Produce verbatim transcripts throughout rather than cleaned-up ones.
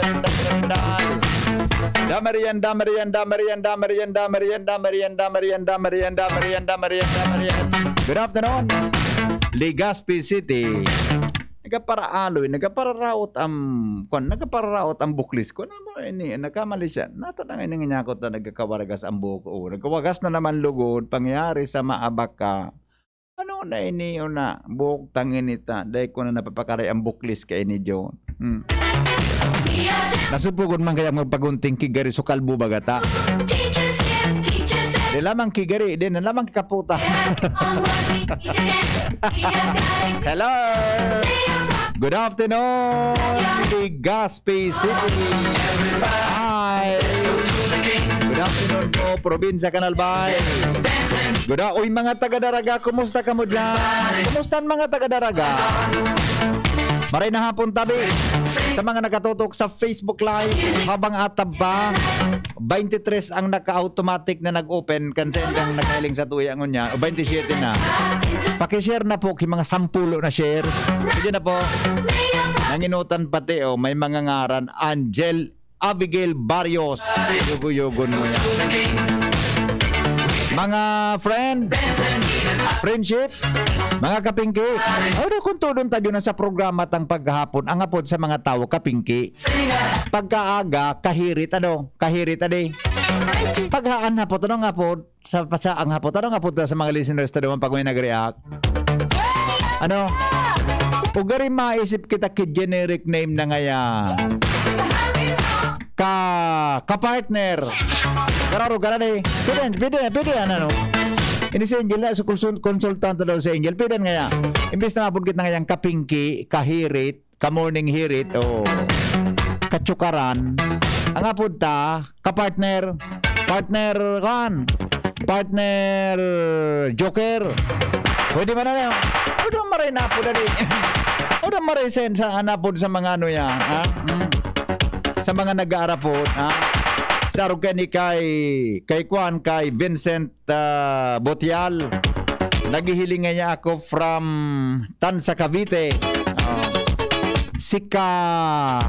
merienda, merienda. Da merienda, merienda, merienda, merienda, merienda, merienda, merienda, merienda, merienda, merienda, merienda, merienda, merienda. Good afternoon. Legazpi City. Nagaparaaloy, nagapararawot ang, kwan, nagapararawot ang buklis ko. Ano ba ini? Nagkamali siya. Nata na nga ini nga nyakot na nagkakawaragas ang buhok ko. Oh, nagkawagas na naman lugod, pangyari sa maabak ka. Ano na ini, o na, buhok tangin ita. Dahil ko na napapakaray ang buklis kay ni John. Hmm. Nasupugod man kaya magpagunting kigari so kalbo bagata. Teachers here, teachers there. Di lamang kigari, di na lamang kaputa. Almost we need to get. We have got it. Hello! Good afternoon, Legazpi City. Hi! Good afternoon po, Probinsya Can Albay. Good a-, uy, mga taga-Daraga, kumusta kamo dyan? Kumusta ang mga taga-Daraga? Maray na hapon, tabi. Sa mga nakatutok sa Facebook Live, habang atab pa, twenty-three ang naka-automatic na nag-open, kan sa indang nakahiling sa tuya ngunyan, o twenty-seven na. Pakishare na po, ki mga sampulo na share. Sige na po. Nanginutan pati, oh, may mga ngaran, Angel Abigail Barrios. Yugo-yugon mo yan. Mga friend, friendship, mga kapingki. Ano kung tudon tayo na sa programa tang paghahapon, ang apod sa mga tawo, kapingki. Pagkaaga, kahirit, ano? Kahirit, ade. Paghaan hapot, ano nga po? Sa, sa ang hapot, ano nga po sa mga listeners ta duman pag may nag-react? Ano? Ugari maisip kita ki generic name na ngaya. Ka, ka-partner. Kararo ka na ni. Pwede, pwede, pwede yan, ano? Ini si Angel na, so konsul-, konsultante daw si Angel. Pwede yan ngaya. Imbis na mapugkit na ngayang kapingki, kahirit, ka-morning hirit, o katsukaran. Ang apod ta, ka-partner, partner, kan, partner, joker. Pwede man na yan. Ano maray na apod na di? Ano maray sen sa anapod sa mga ano yan, ha? Hmm. Sa mga nag-aarapod, ha? Sa arog kay ni kay, kay Kwan, kay Vincent ah, Botial. Naghihiling ngaya ako from Tansa, Cavite. Ah, si ka-,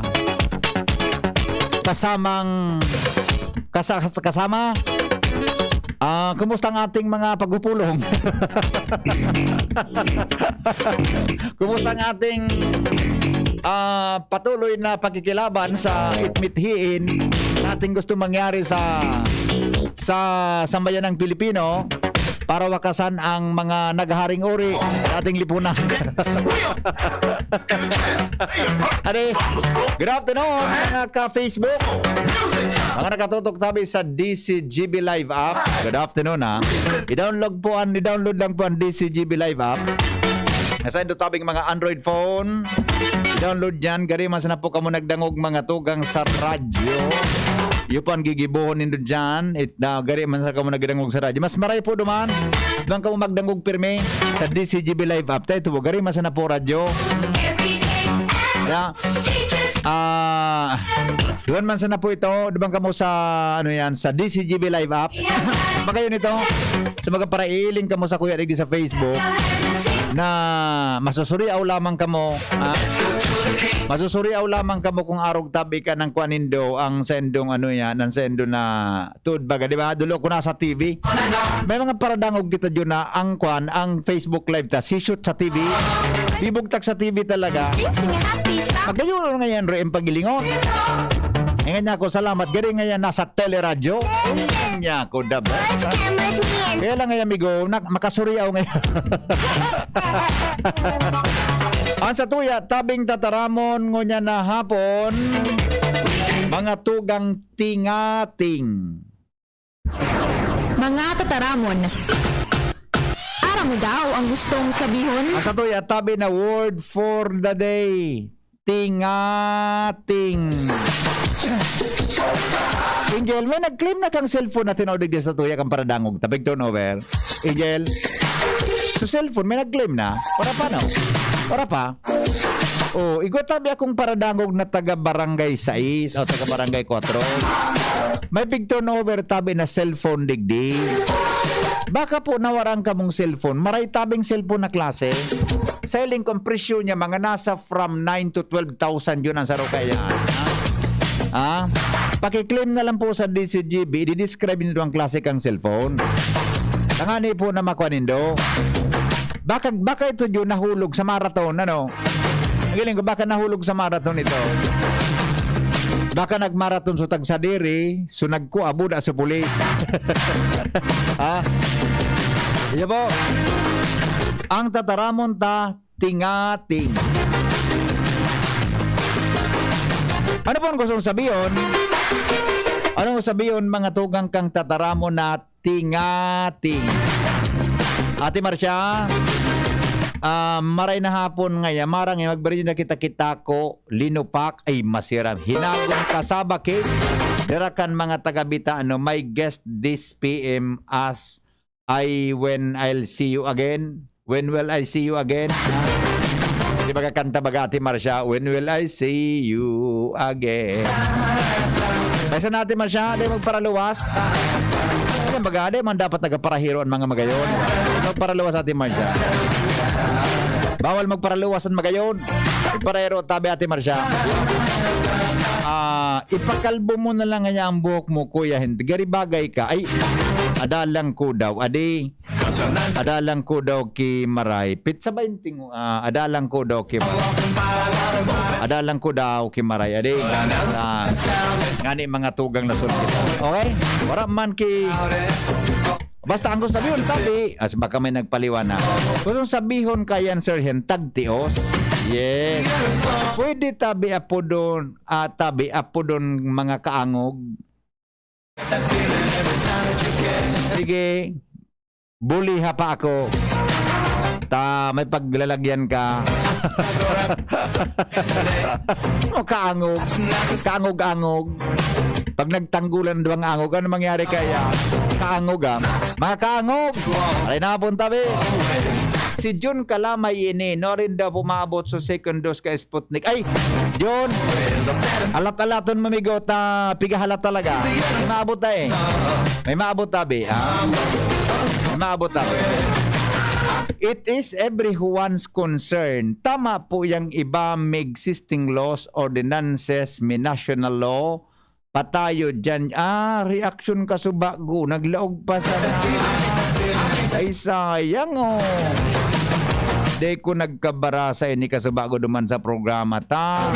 kasamang, kasa-, kasama? Ah, kumusta ang ating mga pagpupulong? Kumusta ang ating, ah, patuloy na pakikilaban sa itmithiin na ating gusto mangyari sa, sa sambayan ng Pilipino para wakasan ang mga naghaharing uri sa ating lipunan? Ade, good afternoon, mga ka-Facebook. Mga nakatutok tabi sa D C G B Live app. Good afternoon, ha. I-download po an, i-download lang po ang D C G B Live app. Nasa indo tabing mga Android phone. I-download yan. Gari man sana po kamo nagdangog mga tugang sa radyo. Iyo po ang gigibohon nindo dyan. It, na, gari man sana kamo nagdangog sa radyo. Mas maray po duman. Duman kamo magdangog pirmi sa D C G B Live app. Tayo po, gari man sana po radyo. Yeah. Ah, duman man sana po ito. Duman kamo sa, ano yan, sa D C G B Live app. Magayon ito. Sa mga parailing kamo sa kuya digdi sa Facebook na masusuriaw lamang kamo, ha? Masusuriaw lamang kamo kung arog tabi ka ng kuan nindo, ang sa indong ano yan, ang sa indo na tuod baga, di ba? Dulo ko na sa T V. May mga paradangog kita dyan na ang kuan, ang Facebook Live ta, si shoot sa T V. Bibugtak sa T V talaga. Sing, sing, happy sa- Magayon ngayon, Re, ang pagilingon. Ngayon niya ako, salamat. Gari ngayon, nasa teleradyo. Ngayon niya ako, the best. First time with me and Kaya lang ngayon, amigo, nak-, makasuriaw ngayon. Ang sa tuya, tabing tataramon, ngunya na hapon, mga tugang tingating. Mga tataramon. Aram mo daw ang gustong sabihon? Ang satuya, tabi na word for the day. Tingating. Angel, may nag-claim na kang cellphone na tinaw digdi sa tuya kang paradangog. Tabig turnover. Angel, so cellphone, may nag-claim na? Para pa, no? Para pa? Oh, igwa tabi akong paradangog na taga Barangay sais o taga Barangay kuwatro. May pig turnover tabi na cellphone digdi. Baka po nawaran ka mong cellphone. Maray tabing cellphone na klase. Selling kung presyo niya, mga nasa from nine to twelve thousand yun ang saro kaya. Ha? Ha? Pakiklaim na lang po sa D C G B, i-describe nindo ang klase kang cellphone. Tangani po na makuha nindo. Baka, baka ito yun nahulog sa marathon, ano? Ang galing ko, baka nahulog sa marathon ito. Baka nagmarathon so tagsadiri, so nagkuabuda sa pulis. Ha? Iya po. Ang tataramon ta, tingating. Ano po ang gustong sabihon? Anong sabihon, mga tugang kang tataramon na tingating? Ate Marcia, ah, maray na hapon ngaya, marang eh, magbiryo na kita kita ko, linupak, ay masiram. Hinagon kasaba, Kate. Dira kan mga taga Bitano, may guest this P M as I, when I'll see you again. When will I see you again? Ha? Di ba kakanta baga, Ate Marcia? When will I see you again? Kaysa na, Ate Marcia, di magparaluwas. Yan baga, di man dapat nagparahiro ang mga magayon. Magparaluwas, Ate Marcia. Bawal magparaluwas ang magayon. Magparahiro, tabi, Ate Marcia. Ah, ipakalbo mo na lang kaya ang buhok mo, kuya. Hindi, gari bagay ka. Ay, adalang ko daw. Adi, adalang ko daw ki Maray. Pitsa baynte, ah, adalang ko daw ki Maray. Adalang ko daw ki Maray. Adi, ah, ngani mga tugang na sulod kita. Okay? Wala man ki, basta ang gusto sabihon, tabi, as baka may nagpaliwanag. Kung sabihon kayan, Sir Hen, tagtios. Yes. Pwede tabi apodon, ah, tabi apodon mga kaangog. Sige. Buliha pa ako. Ta, may paglalagyan ka. O, kaangog. Kaangog-angog. Pag nagtanggulan duwang angog, ano mangyari kaya? Kaangog, ah. Mga kaangog! Ay, napunta, be. Si Jun Kalamay ini, no rin daw pumaabot sa second dose ka Sputnik. Ay, Jun! Alat-alaton mo, migo, ta pigahalat talaga. May maabot ta, eh. May maabot ta, be, ha? May maabot ta, be. It is everyone's concern. Tama po yang iba may existing laws, ordinances, may national law, patayo diyan. Ah, reaksyon ka subago. Naglaog pa sana. Ay, sayang, oh. Di ko nagkabarasa ini ka subago duman sa programa ta.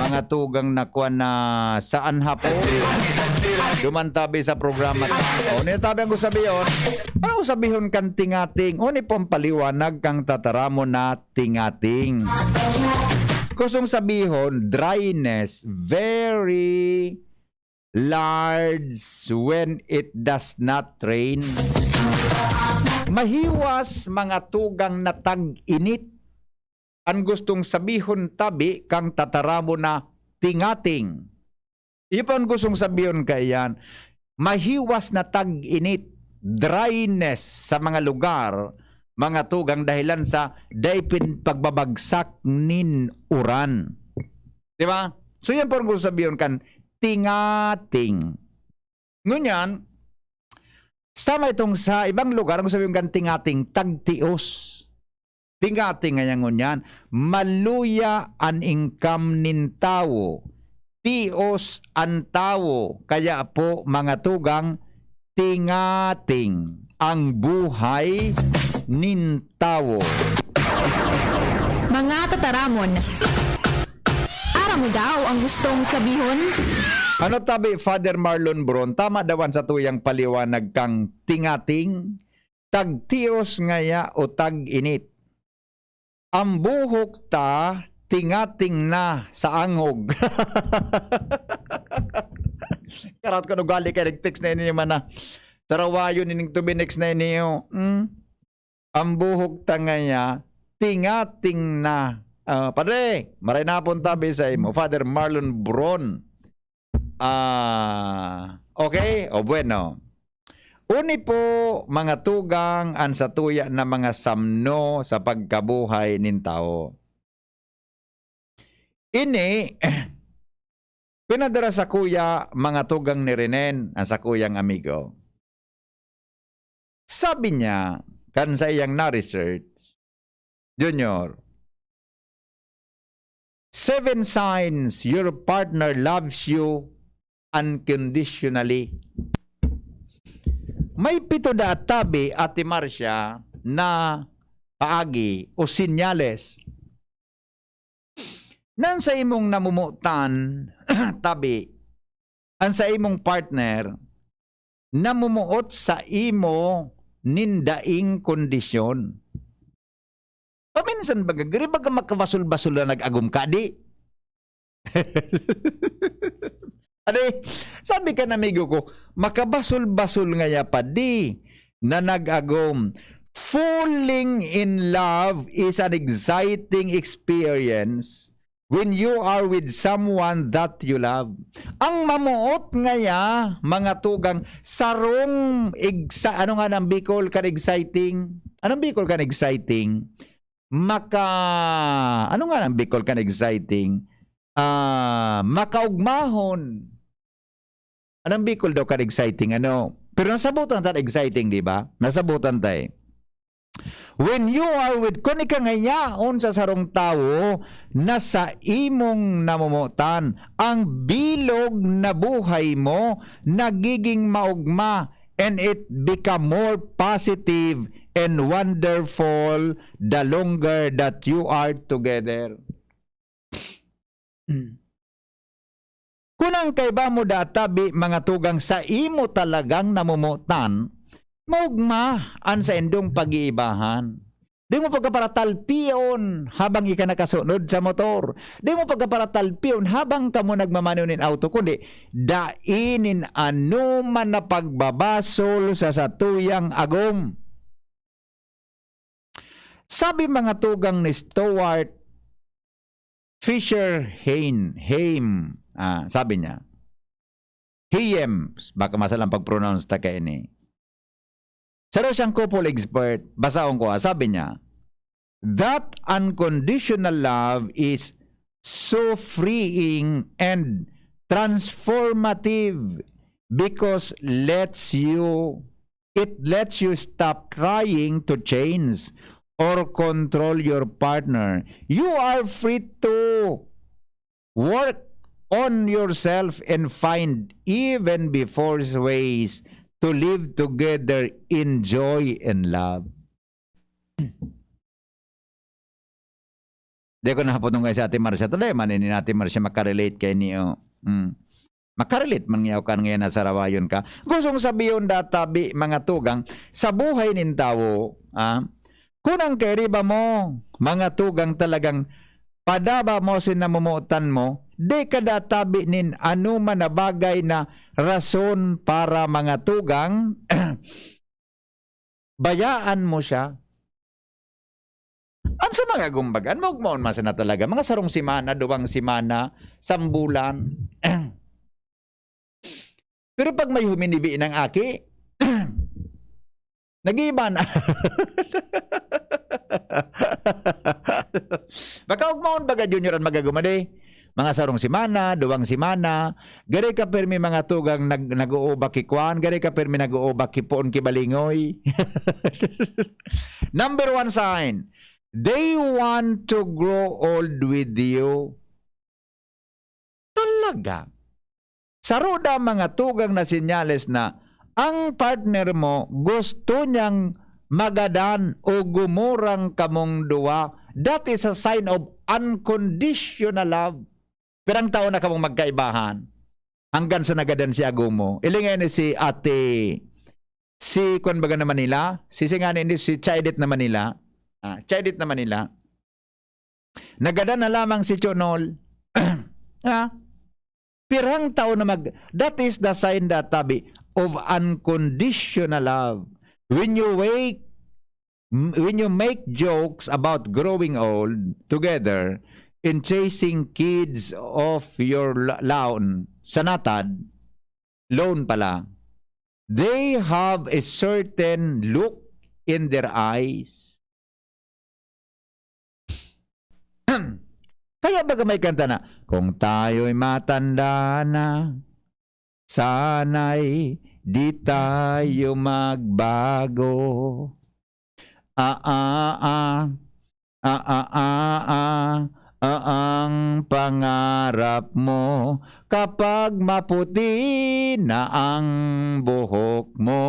Mga tugang na kwan na saan hapon. Duman tabi sa programa ta. O, niya tabi ang sabihon. Ano ang sabihon kan tingating? O, ni pampaliwanag kang tataramon na tingating. Kusong sabihon, dryness, very large when it does not rain. Mahiwas mga tugang na tag-init. Ang gustong sabihon tabi kang tataramon na tingating. Iyo pa ang gustong sabihon kaiyan, mahiwas na tag-init, dryness sa mga lugar, mga tugang dahilan sa dai pin pagbabagsak nin uran. Di ba? So, yan po ang gustong sabihon kan tingating. Ngunyan, sama itong sa ibang lugar, ang sabihin kan tingating, tagtios. Tingating nga yan ngunyan, maluya an income nin tawo. Tios an tawo. Kaya po, mga tugang, tingating ang buhay nin tawo. Mga tataramon. Aram mo daw ang gustong sabihon? Ano tabi, Father Marlon Bron? Tama daw an satuyang paliwanag kang tingating? Tagtios ngaya o tag-init? Ang buhok ta, tingating na sa angog. Karaot kan ugali kay nag-text na ini man na. Sarawayon ining to be next na ini, oh. Hmm? Ang buhok ta ngaya, tingating na. Ah, padre, maray na pong tabi sa imo. Father Marlon Bron. Ah, okay? O bueno. Uni po, mga tugang, an satuya na mga samno sa pagkabuhay nin tawo. Ini, pinadara sakuya mga tugang ni Renen, ang sakuyang amigo. Sabi niya, kan sa iyang na-research, "Junior, seven signs your partner loves you unconditionally." May pito daa tabi, Ate Marcia, na paagi o senyales. Nan sa imong namomotan, tabi, an sa imong partner, namomoot sa imo nin daing kondisyon. Paminsan baga, giri baga makabasol-basol na nag-agom ka, di? Ade, sabi kan amigo ko, "Makabasol-basol ngaya pa di na nag-agom." Falling in love is an exciting experience when you are with someone that you love. Ang mamoot ngaya, mga tugang, sarong egsa-, ano nga nang Bicol kan exciting? Anong Bicol kan exciting? Maka-, ano nga nang Bicol kan exciting? Ah, makaugmahon. Anong Bicol daw kan exciting, ano? Pero nasabotan ta exciting, di ba? Nasabotan ta eh. When you are with, kun ika ngayaon sa sarong tawo na sa imong namomotan, ang bilog na buhay mo nagiging maugma, and it become more positive and wonderful the longer that you are together. Hmm. Kun ang kaiba mo daa tabi, mga tugang, sa imo talagang namomotan, maugma an saindong pag-iibahan. Di mo pagkaparatalpion habang ika nakasunod sa motor. Di mo pagkaparatalpion habang kamo nagmamaneho nin auto, kundi dai nin anoman na pagbabasol sa satuyang agom. Sabi mga tugang ni Stuart Fisher Hain-, Haim, ah, sabi niya, Haim, baka masalang pag-pronounce ta kaini. Saro siyang couple expert, basahon ko, ah, sabi niya, "That unconditional love is so freeing and transformative because lets you, it lets you stop trying to change or control your partner. You are free to work on yourself and find even before ways to live together in joy and love." Di ko nahapot nung kay si Ate Marcia. Tuloy man, ini Ate Marcia, makarelate kay niyo. Mm. Makarelate man niya kan ngayon na sarawayon ka. Gustong sabihon databi, mga tugang, sa buhay nin tawo, ah, kun ang kairiba mo, mga tugang, talagang padaba mo sin namomotan mo, di ka databi nin anoman na bagay na rason para, mga tugang, bayaan mo siya. An sa mga gumbagan, maugmaon man sana talaga, mga sarong semana, duwang semana, sambulan. Pero pag may huminibi ng aki, nag-iiba na. Baka ugmaon baga, Junior, an magagumadi. Mga sarong semana, duwang semana, gari ka pirmi mga tugang nag-, nag-uubak ki kwan, gari ka pirmi nag-uubak ki poon ki balingoy. Number one sign, they want to grow old with you. Talaga. Saro da mga tugang na senyales na ang partner mo gusto niyang magadan o gumurang kamong duwa. That is a sign of unconditional love. Pirang taon na kamong magkaibahan? Hanggang sa nagadan si agom mo. Ilingan ni si ate, si kwan baga na Manila, si singani ni si Chaidet na Manila. Ah, Chaidet na Manila. Nagadan na lamang si Chonol. Ha? Pirang taon na mag-, that is the sign that, tabi, of unconditional love. When you wake, m-, when you make jokes about growing old together and chasing kids of your la-, laon, sa natad, loan pala, they have a certain look in their eyes. Kaya baga may kanta na, "Kung tayo'y matanda na, sana'y di tayo magbago." Ah, ah, ah. Ah, ah, ah, ah. Ah, ang pangarap mo kapag maputi na ang buhok mo.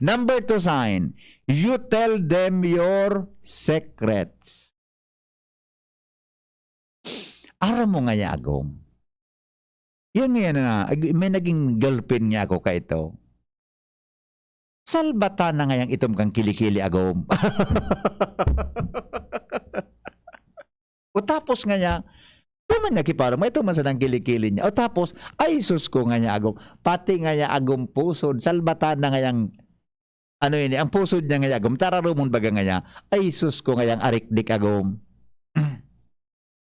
Number two sign, you tell them your secrets. Aram mo ngaya, agom. Yan ngayan na, ag-, may naging girlfriend niya ako kaito. Salbatan na ngayang itom kang kilikili, agom. O tapos ngaya, di man niya kiparong, may itom man sanang kilikili niya. O tapos, ay sus ko ngaya, agom. Pati ngaya, agom, pusod, salbatan na ngayang, ano ini, ang pusod niya ngaya, agom, tararumon baga ngaya. Ay sus ko ngayang arikdik, agom.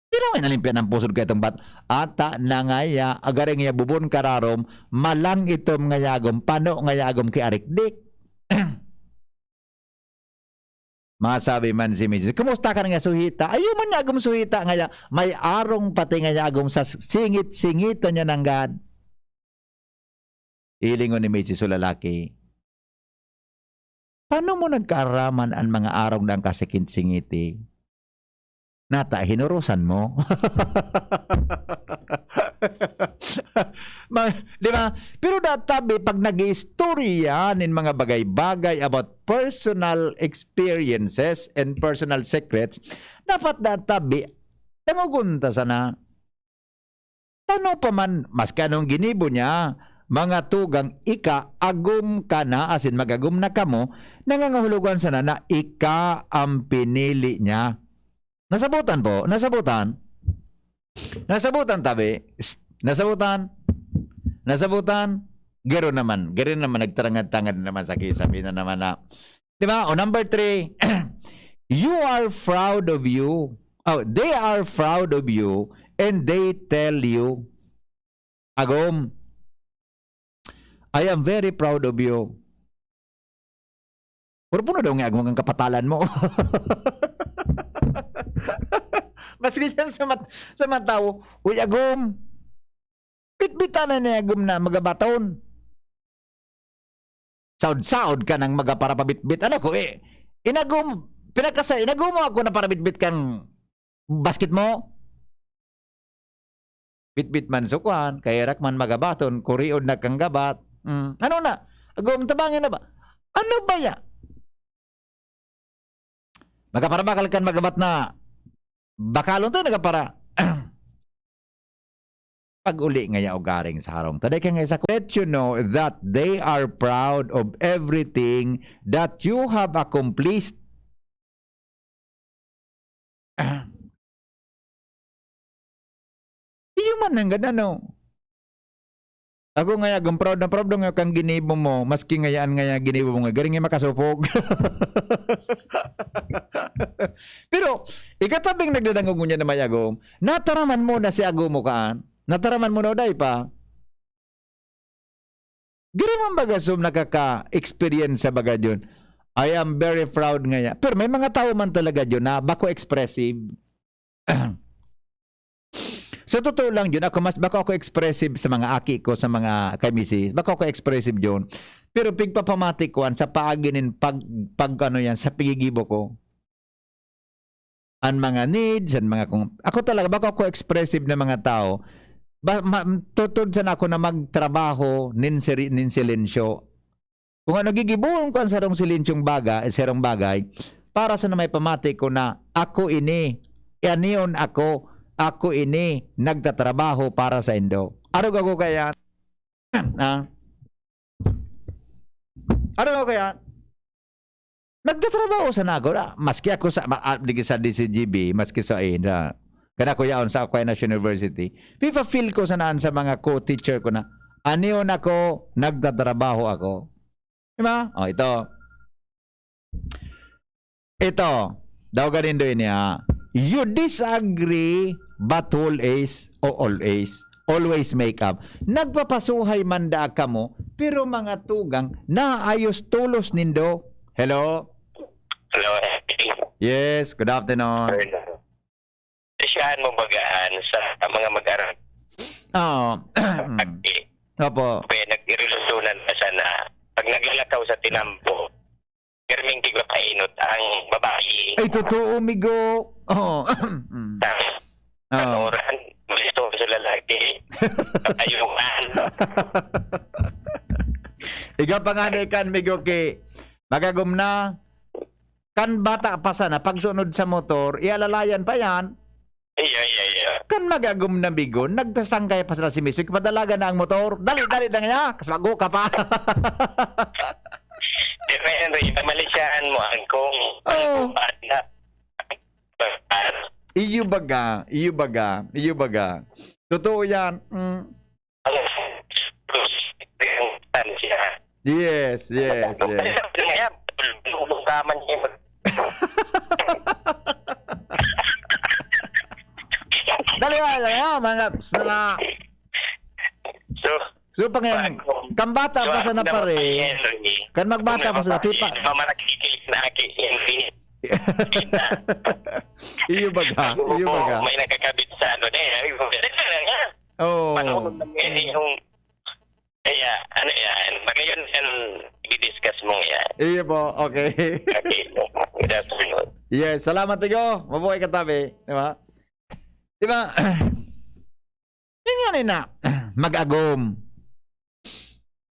Di na may nalimpian ang pusod kaitong bat-, ata na ngaya, agaring niya bubon kararom, malang itom ngaya agom, pano ngaya agom ki arikdik. Masabi man si misis, "Kumusta ka na nga suhita?" Ayaw man niya agom suhita ngaya, may arong pati ngaya agom sa singit-singitan niya nanggad. Hilingon ni misis o lalaki, "Paano mo nagkaaraman an mga arog na ang kasingit-singiti? Nata, hinurusan mo?" Ma-, di ba? Pero databi, pag nag-iistorya nin mga bagay-bagay about personal experiences and personal secrets, dapat databi, tangogon ta sana. Tano pa man, maski anong ginibo niya, mga tugang ika, agom ka na, asin mag-agom na kamo, nangangahulugan sana na ika ang pinili niya. Nasabutan po? Nasabutan? Nasabutan, tabi? Psst, nasabutan? Nasabutan? Garo naman. Garo naman, nagtarangad-tangad naman sa kisabi na naman na. Di ba? O, number three, you are proud of you. Oh, they are proud of you and they tell you, "Agom, I am very proud of you." Pero puno daw nga agom ang kapatalan mo. Maski siya sa mat-, sa mga tao, "Uy, agom, bitbitan na ni agom na magabaton." Saod-saod ka nang magaparapabitbit. Ano ko, eh, inagom, pinakasa-, inagom mo ako na parabitbit kang basket mo? Bitbit man sukwan, kaherak man magabaton, kuriod na kang gabat. Mm, ano na? Agom, tabangi na ba? Ano ba ya? Magaparabakal kan magabat na bakalon tayo, nagapara. Pag-uli ngaya o garing sa harong. Taday ka nga isa ko, let you know that they are proud of everything that you have accomplished. Ah. Iyo man nanggad, ano? Ako ngaya, agom, proud na proud nga kang ginibo mo, maski ngayaan ngaya ginibo mo nga, garing nga makasupog. Pero, ikatabing nagdadangog ngunyan na may agom, nataraman mo na si agom mo kaan? Nataraman mo na, uday pa? Garo man baga sum nakaka-experience sa baga yun. I am very proud ngaya. Pero may mga tao man talaga yun na bako expressive. Sa totoo lang yun, ako mas, bako ako expressive sa mga aki ko, sa mga kay misis. Bako ako expressive yun. Pero pigpapamati ko an sa paagi nin pag, pag ano yan, sa pigigibo ko. An mga needs, an mga kung, ako talaga, bako ako expressive na mga tao. Ba, ma-, tutod sana ako na magtrabaho nin siri-, nin silensyo. Kung ano gigibohon ko an sarong silensyong baga-, sarong bagay, para sana maipamati ko na ako ini, anion ako, ako ini nagtatrabaho para saindo. Arog ako kaya, ah, arog ako kaya, nagtatrabaho sana ako na, maski ako sa, ma-, ah, digi sa D C G B, maski sa, eh, na, kana ko yaon sa Aquinas University, pipa-feel ko sana an sa mga co-teacher ko na, Anion ako, nagtatrabaho ako. Di ba? O, ito. Ito. Daw ganindo ini, ha. You disagree, but always, o always, always make up. Nagpapasuhay man daa kamo, pero mga tugang, naayos tolos nindo. Hello? Hello, Henry. Yes, good afternoon. Siyahan mo bagaan sa mga mag-aral. Oo. Pagdi, Opo. Kaya nag-irelasyonan na sana. Pag naglalakaw sa tinampo, pirming tigpapainot ang babae. Ay, totoo, migo. Oo. Mm. Tapos, Oo. Kanoran, gusto sa lalaki. Katayuan. Iga pa nga na ikan, migo, ki magagom na. Kan bata pa sana, pagsunod sa motor, ialalayan pa yan. Iya, iya, iya. Kan magagom na, migo, nagsasangkay pa sana si Misoy, padalagan na ang motor. Dali, dali na nga, kasi bago ka pa. Di ba, Henry, namalisyahan mo ang kung Oo. ano na. Iyo baga, iyo baga, iyo baga. Totoo yan. Mm. Ang siya. Yes, yes, yes. Kaya, lubog ka man niya. Dali, dali, dali, mga, na. So, So, pangyayari, kan bata pa sana pare, kan magbata pa sana, pipa, Mamarakikilig na aki, Henry. Iyo baga, iyo baga. May nakakabit sa ano na eh. Ay, dali lang yan. Oo. Paano kung eh, yung... Kaya, ano yan? Ngayon yan, i-discuss mo yan. Iyo po, okay. Okay. Good afternoon. Yes, salamat, Tigo. Mabuhay ka, tabi. Di ba? Di ba? Yun nga na, mag-agom.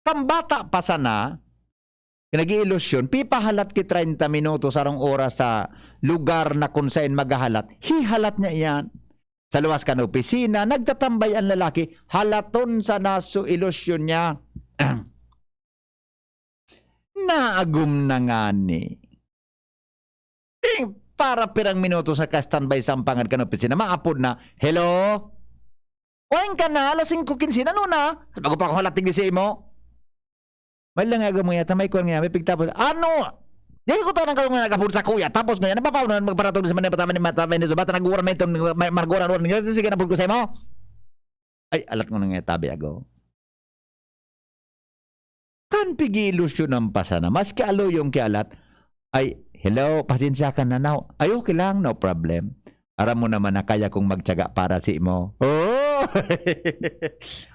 Kan bata pa sana, nag-iilusyon, pipahalat ki treinta minutos, sarong oras sa lugar na kung saan maghahalat, hihalat niya iyan. Sa luwas kan opisina, nagtatambay ang lalaki, halaton sana so ilusyon niya. Naagom na ngani. Eh, para pirang minuto sa ka-standby sa ampangad kan opisina, maapod na, "Hello? Wain ka na, alas singko kinse, ano na? Sa bago pa ako halatig di sa imo." May lang nga mo yata, may kuwan nga, may pigtapos. Ano? Di ko tanang ka nga nagapod sa kuya, tapos ngayon, napapaw na magparatog sa manipataman ni Mata Benito, bata nag-uura may itong, may margura ron, sige na po ko sa imo. Ay, alat ko na nga tabi ako. Kan pigi-ilusyonan pa sana, maski aloyong kialat, ay, "Hello, pasensya ka na, now." Ay, okay lang, no problem. Aram mo naman na kaya kong magtiyaga para sa imo. Oh!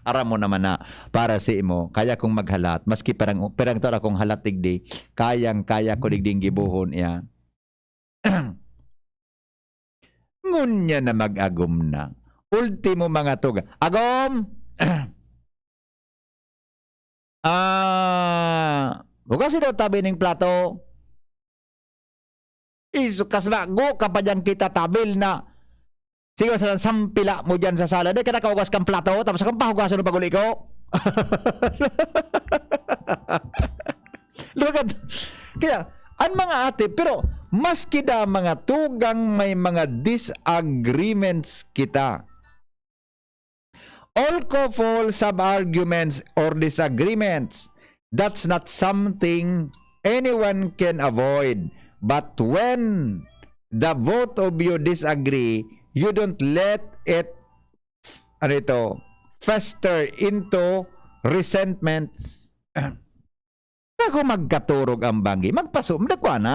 Aram mo naman na para sa imo, kaya kong maghalat. Maski parang, parang tora kong halat digdi, kayang-kaya ko digding gibohon, iya. Ngunyan na mag-agom na. Ultimo mga tuga. Agom! Ah, hugasan daw tabi ning plato. Iso, kas bago ka pa dyan kita tabil na. Sige, sa sampila mo dyan sa sala. Di ka nakaugas kang plato, tapos akong pahugasan ng paguli ko. Lugad. Kaya, ang mga ate, pero maski da mga tugang may mga disagreements kita. All couples have arguments or disagreements. That's not something anyone can avoid. But when the both of you disagree, you don't let it, ano ito, fester into resentments. Bago magkaturog ang banggi, magpaso, madagwa na.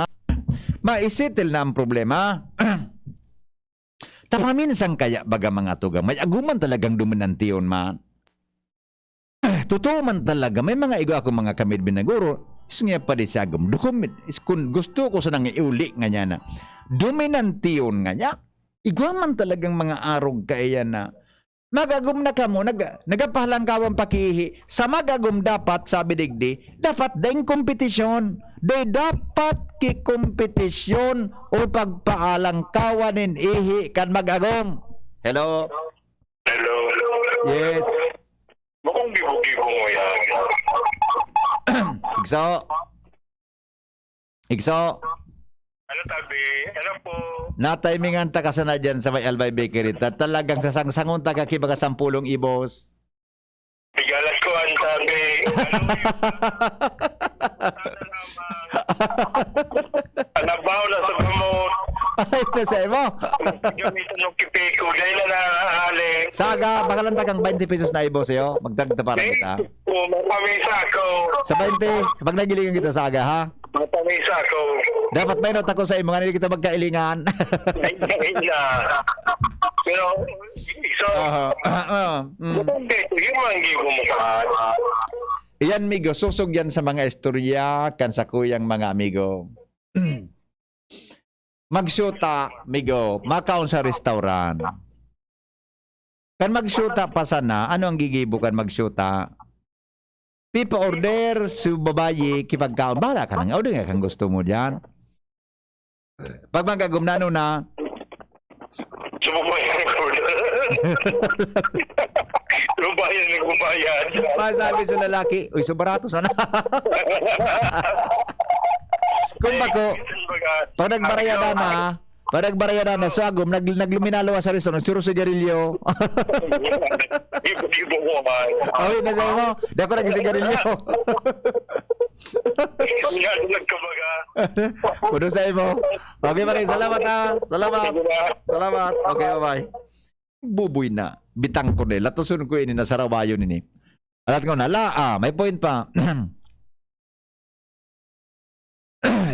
Maisettle na ang problema. Tapaminsan kaya, baga mga tugang, may aguman talagang dominantion man. Totoo man talaga, may mga igo akong mga kamid binaguro, is nga pa di sa agum. Dokumit, is kun gusto ko sanang iuli nga niya na. Dominantion nga niya. Igwa man talagang mga arog kaya na. Mag-agum na kamo, nag, nagapahalangkawan pakiihi. Sa mag-agum dapat, sabi digdi, dapat daing kompetisyon. Day dapat ki kompetisyon o pagpaalangkawan nin ihi kan mag-agum. Hello? Hello. Yes. Bakong gibo-gibo mo yan? Igso. Igso. Ano tabi? Ano po? Natimingan ta ka sana dyan sa may Albay Bakery. Ta- talagang sasangsangon ta ka ki baga sampulong ibos. Tigalas ko ang Anabaw na sa kamot. Ay, nasa imo. Gamitan ng kipiko. Dahil na nahali. Saga, baka lang tagang twenty pesos na ibo sa'yo. Magdagda para kita. Kung mapamisa ako. Sa twenty, pag nagilingan kita, Saga, ha? Mapamisa ako. Dapat may nota ko sa imo, nga hindi kita magkailingan. Ay, ay, na. Pero, so, Aha. Ah, ah, mm. Hindi, yun ang hindi ko mukha. Iyan, migo, susog yan sa mga istorya kan sakuyang mga amigo. Magsyuta, migo, makaon sa restaurant. Kan magsyuta pa sana, ano ang gigibo kan magsyuta? Pipa-order, su babayi, kipagkaon. Bahala ka nang order nga kang gusto mo diyan. Pag magagumnano na, Sumubayad ang order. Sumubayad ang kumayad. Masabi sa lalaki, "Uy, so barato sana." Kung bako, pag nagbarayada na, pag nagbarayada na, so agom, nag-, nagluminalawa sa restaurant, suro sigarilyo. Ibo-ibo ko, man. Awit na sa mo, di ako nagsigarilyo. Kaya nagkabaga. Puno sa imo. Okay, pare, salamat, ha. Salamat. Salamat. Okay, bye-bye. Buboy na. Bitang ko na. Latoson ko ini, nasarabayon ini. Alat ko na, la, ah, may point pa.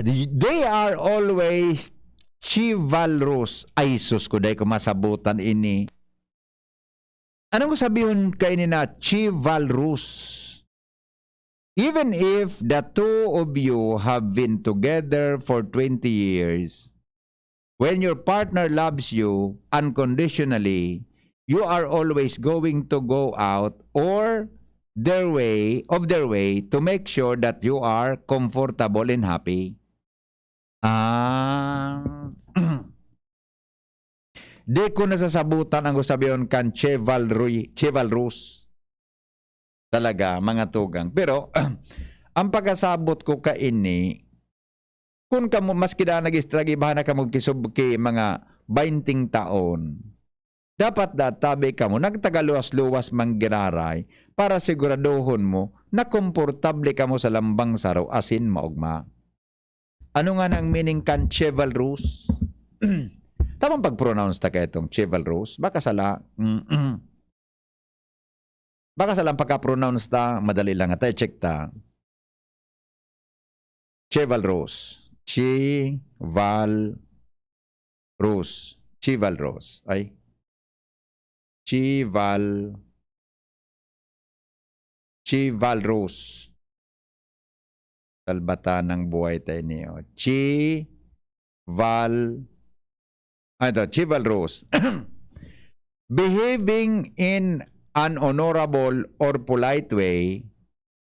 They are always chivalrous. Ay, sus ko, dai ko masabutan ini. Anong sabihon kaini na chivalrous? Even if the two of you have been together for twenty years, when your partner loves you unconditionally, you are always going to go out or their way, of their way, to make sure that you are comfortable and happy. Ah. Di ko nasasabutan ang sabihon kan chivalry, chivalrous. Talaga, mga tugang. Pero, ang pagkasabot ko kaini, kun kamo, maski da nag-, nag-ibahan na kamo kisub-, ki mga bainting taon, dapat da tabi kamo, nagtagaluwas-luwas manggiraray para siguradohon mo na komportable kamo sa lambang saro asin maogma. Ano nga nang meaning kan chivalrous? Tamang pag-pronounce ta kaya itong chivalrous? Baka sala. Mm-mm. Baka sala ang pagka-pronounce ta, madali lang. Atay, check ta. Chivalrous. Chivalrous. Chivalrous. Ay. Chival-, chivalrous. Salbatan ng buhay tayo niyo. Chival-, ano to? Chivalrous. Behaving in an honorable or polite way,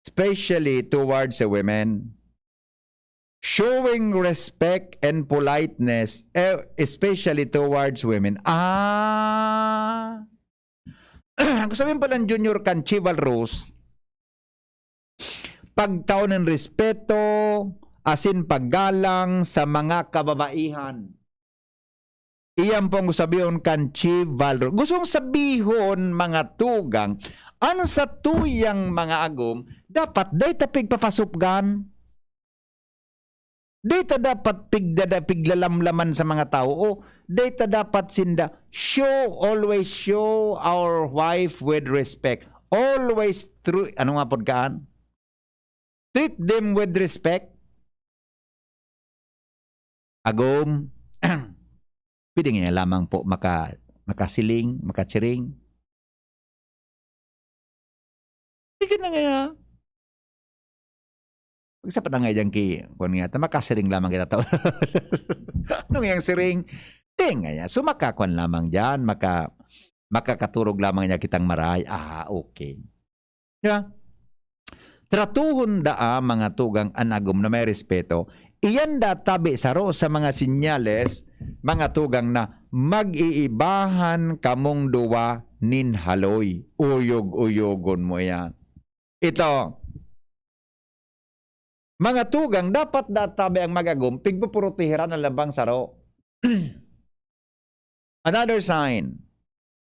especially towards a women. Showing respect and politeness, eh, especially towards women. Ah! Ang sabihin pala ni Junior kan chivalrous, pagtao nin respeto, asin paggalang sa mga kababaihan. Iyan pong sabihon kan chivalrous. Gustong sabihon, mga tugang, an satuyang mga agom, dapat dai ta pigpapasupgan. Dai ta dapat pigdada-, piglalamlaman sa mga tao. O, dai ta dapat sinda, show, always show our wife with respect. Always true, ano nga pod kaan? Treat them with respect. Agom, pwede nga lamang po maka-, makasiling, makachiring. Sige na nga. Pagsapat na nga dyan ki, kung nga, ta makasiring lamang kita tao. Anong yang siring? Di nga yan. So, makakuan lamang dyan, maka-, makakaturog lamang niya kitang maray. Ah, okay. Di ba? Tratuhon daa, mga tugang, an agom na may respeto. Iyan da tabi saro sa mga sinyales, mga tugang, na mag-iibahan kamong duwa nin haloy. Uyog-uyogon mo yan. Ito, mga tugang, dapat da tabi ang mag-agom, pigpupurotehiran ang lambang saro. Another sign,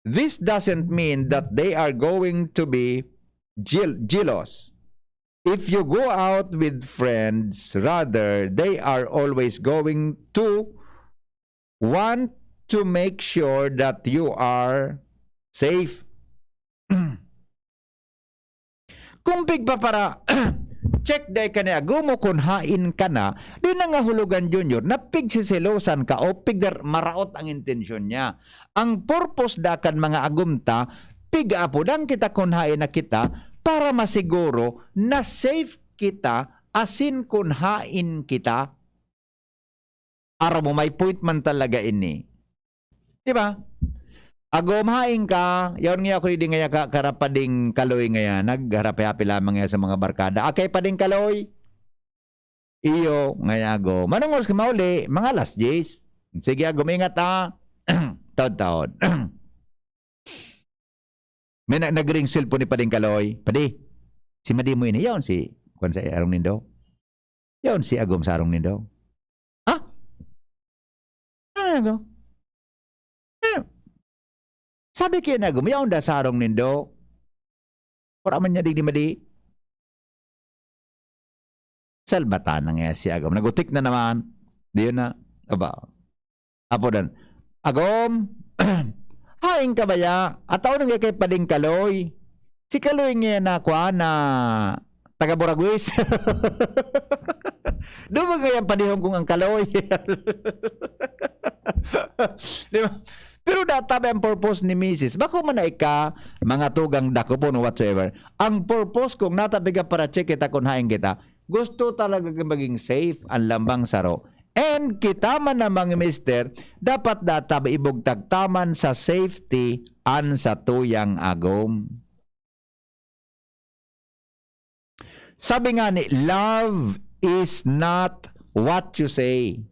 this doesn't mean that they are going to be jil-, jealous. If you go out with friends, rather, they are always going to want to make sure that you are safe. Kung pigpapara-, check dai ka ni agom mo kun haen ka na, di na nga hulugan, Junior, na pigseselosan ka o pigdar-, maraot ang intensyon niya. Ang purpose da kan mga agom ta, pig-aapodan kita kun haen na kita para masiguro na safe kita asin kun haen kita. Aram mo, may point man talaga ini. Di ba? Agom, haen ka, yaon nga ako di ngaya ka, kara Pading Kaloy ngaya, nagharap-hapi lamang ngaya sa mga barkada. "Akay, Pading Kaloy?" "Iyo," ngaya agom. "Anong oras ka mauli?" "Mga alas diyes." "Sige, agom, ingat, ah." Taod-taod. May na-, nagring cellphone ni Pading Kaloy. "Padi, si Madi mo ini, yaon si, kwan sa arong nindo. Yaon si agom sa arong nindo." "Ha? Ano na to?" "Eh, sabi kayo na agom, yaon da sa arong nindo. Wala man niya digdi madi." Salbatan na nga si agom. Nagutik na naman. Di yun na. Aba. Apo dan, "Agom, haen ka baya? Ataw nang kay Pading Kaloy. Si Kaloy nga na, kwan, na taga Buraguis." Duman kaya padihon kong ang Kaloy. Di ba? Pero data ba ang purpose ni misis? Bako man na ika, mga tugang dakopon o whatsoever. Ang purpose kung natabi ka para check kita kung haen kita, gusto talaga ka maging safe ang lambang saro. And kita man na mga mister, dapat data ba ibugtag taman sa safety an satuyang agom. Sabi nga ni, "Love is not what you say.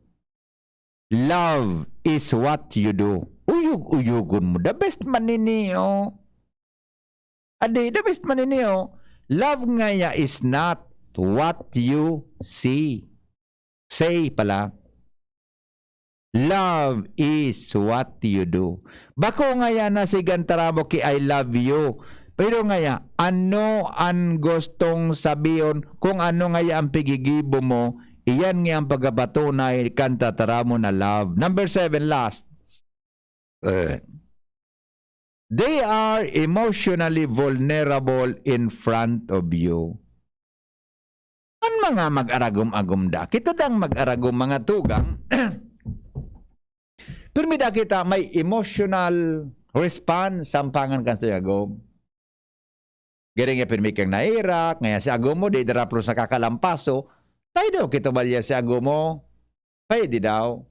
Love is what you do." Uyog-uyogon mo. The best man nini, oh. Adi, the best man nini, oh. Love ngaya is not what you see. Say pala. Love is what you do. Bako ngaya na si Gantaramo ki "I love you." Pero ngaya, ano an gustong sabihon kung ano ngaya ang pigigibo mo, iyan nga ang pagkapatunay kan tataramon na love. Number seven, last. Eh, they are emotionally vulnerable in front of you. An mga mag-aragom-agom da, kita dang mag-aragom, mga tugang. Pirmi da kita may emotional response sampangan kan sa agom. Gari nga pirmi kang nairak, ngaya si agom mo, di daraplos nakakalampaso, tayo daw kita balya si agom mo. Pwede daw.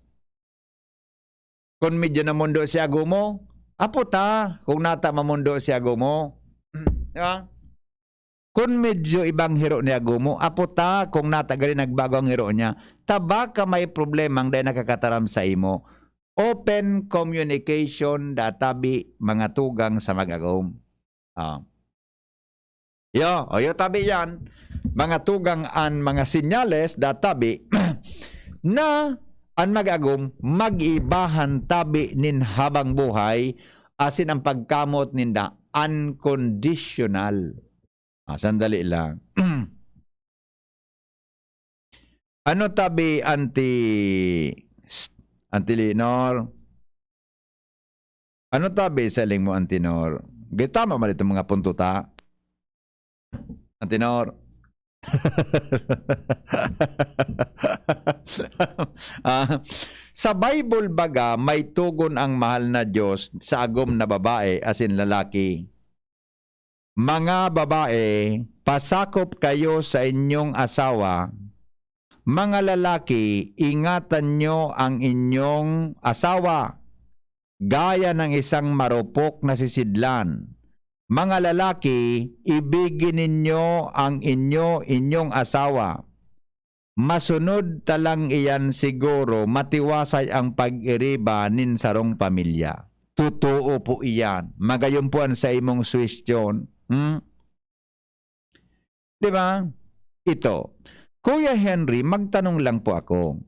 Kun medyo namundo si agom mo, apo ta, kung nata mamundo si agom mo. Di ba? Kun medyo ibang hiro ni agom mo, apo ta, kung nata gali nagbago ang hiro niya. Ta baka may problemang dai nakakataram sa imo. Open communication, databi, mga tugang sa mag-agom. Ah. Yo, o, yo, tabi yan. Mga tugang an mga senyales, databi, na an mag-agom, mag-ibahan tabi nin habang buhay, asin ang pagkamot ninda, unconditional. Ah, sandali lang. Ano tabi, Auntie, Auntie Lenor? Ano tabi sa ling mo, Auntie Nor? Gay, tama ba itong mga punto ta? Auntie Nor? Ah, sa Bible baga, may togon ang mahal na Diyos sa agom na babae asin lalaki. Mga babae, pasakop kayo sa inyong asawa. Mga lalaki, ingatan niyo ang inyong asawa, gaya ng isang marupok na sisidlan. Mga lalaki, ibigin ninyo ang inyo, inyong asawa. Masunod ta lang iyan, siguro matiwasay ang pag-iriba nin sarong pamilya. Totoo po iyan. Magayon po an sa imong suwestyon. Hmm? Di ba? Ito, Kuya Henry, magtanong lang po ako.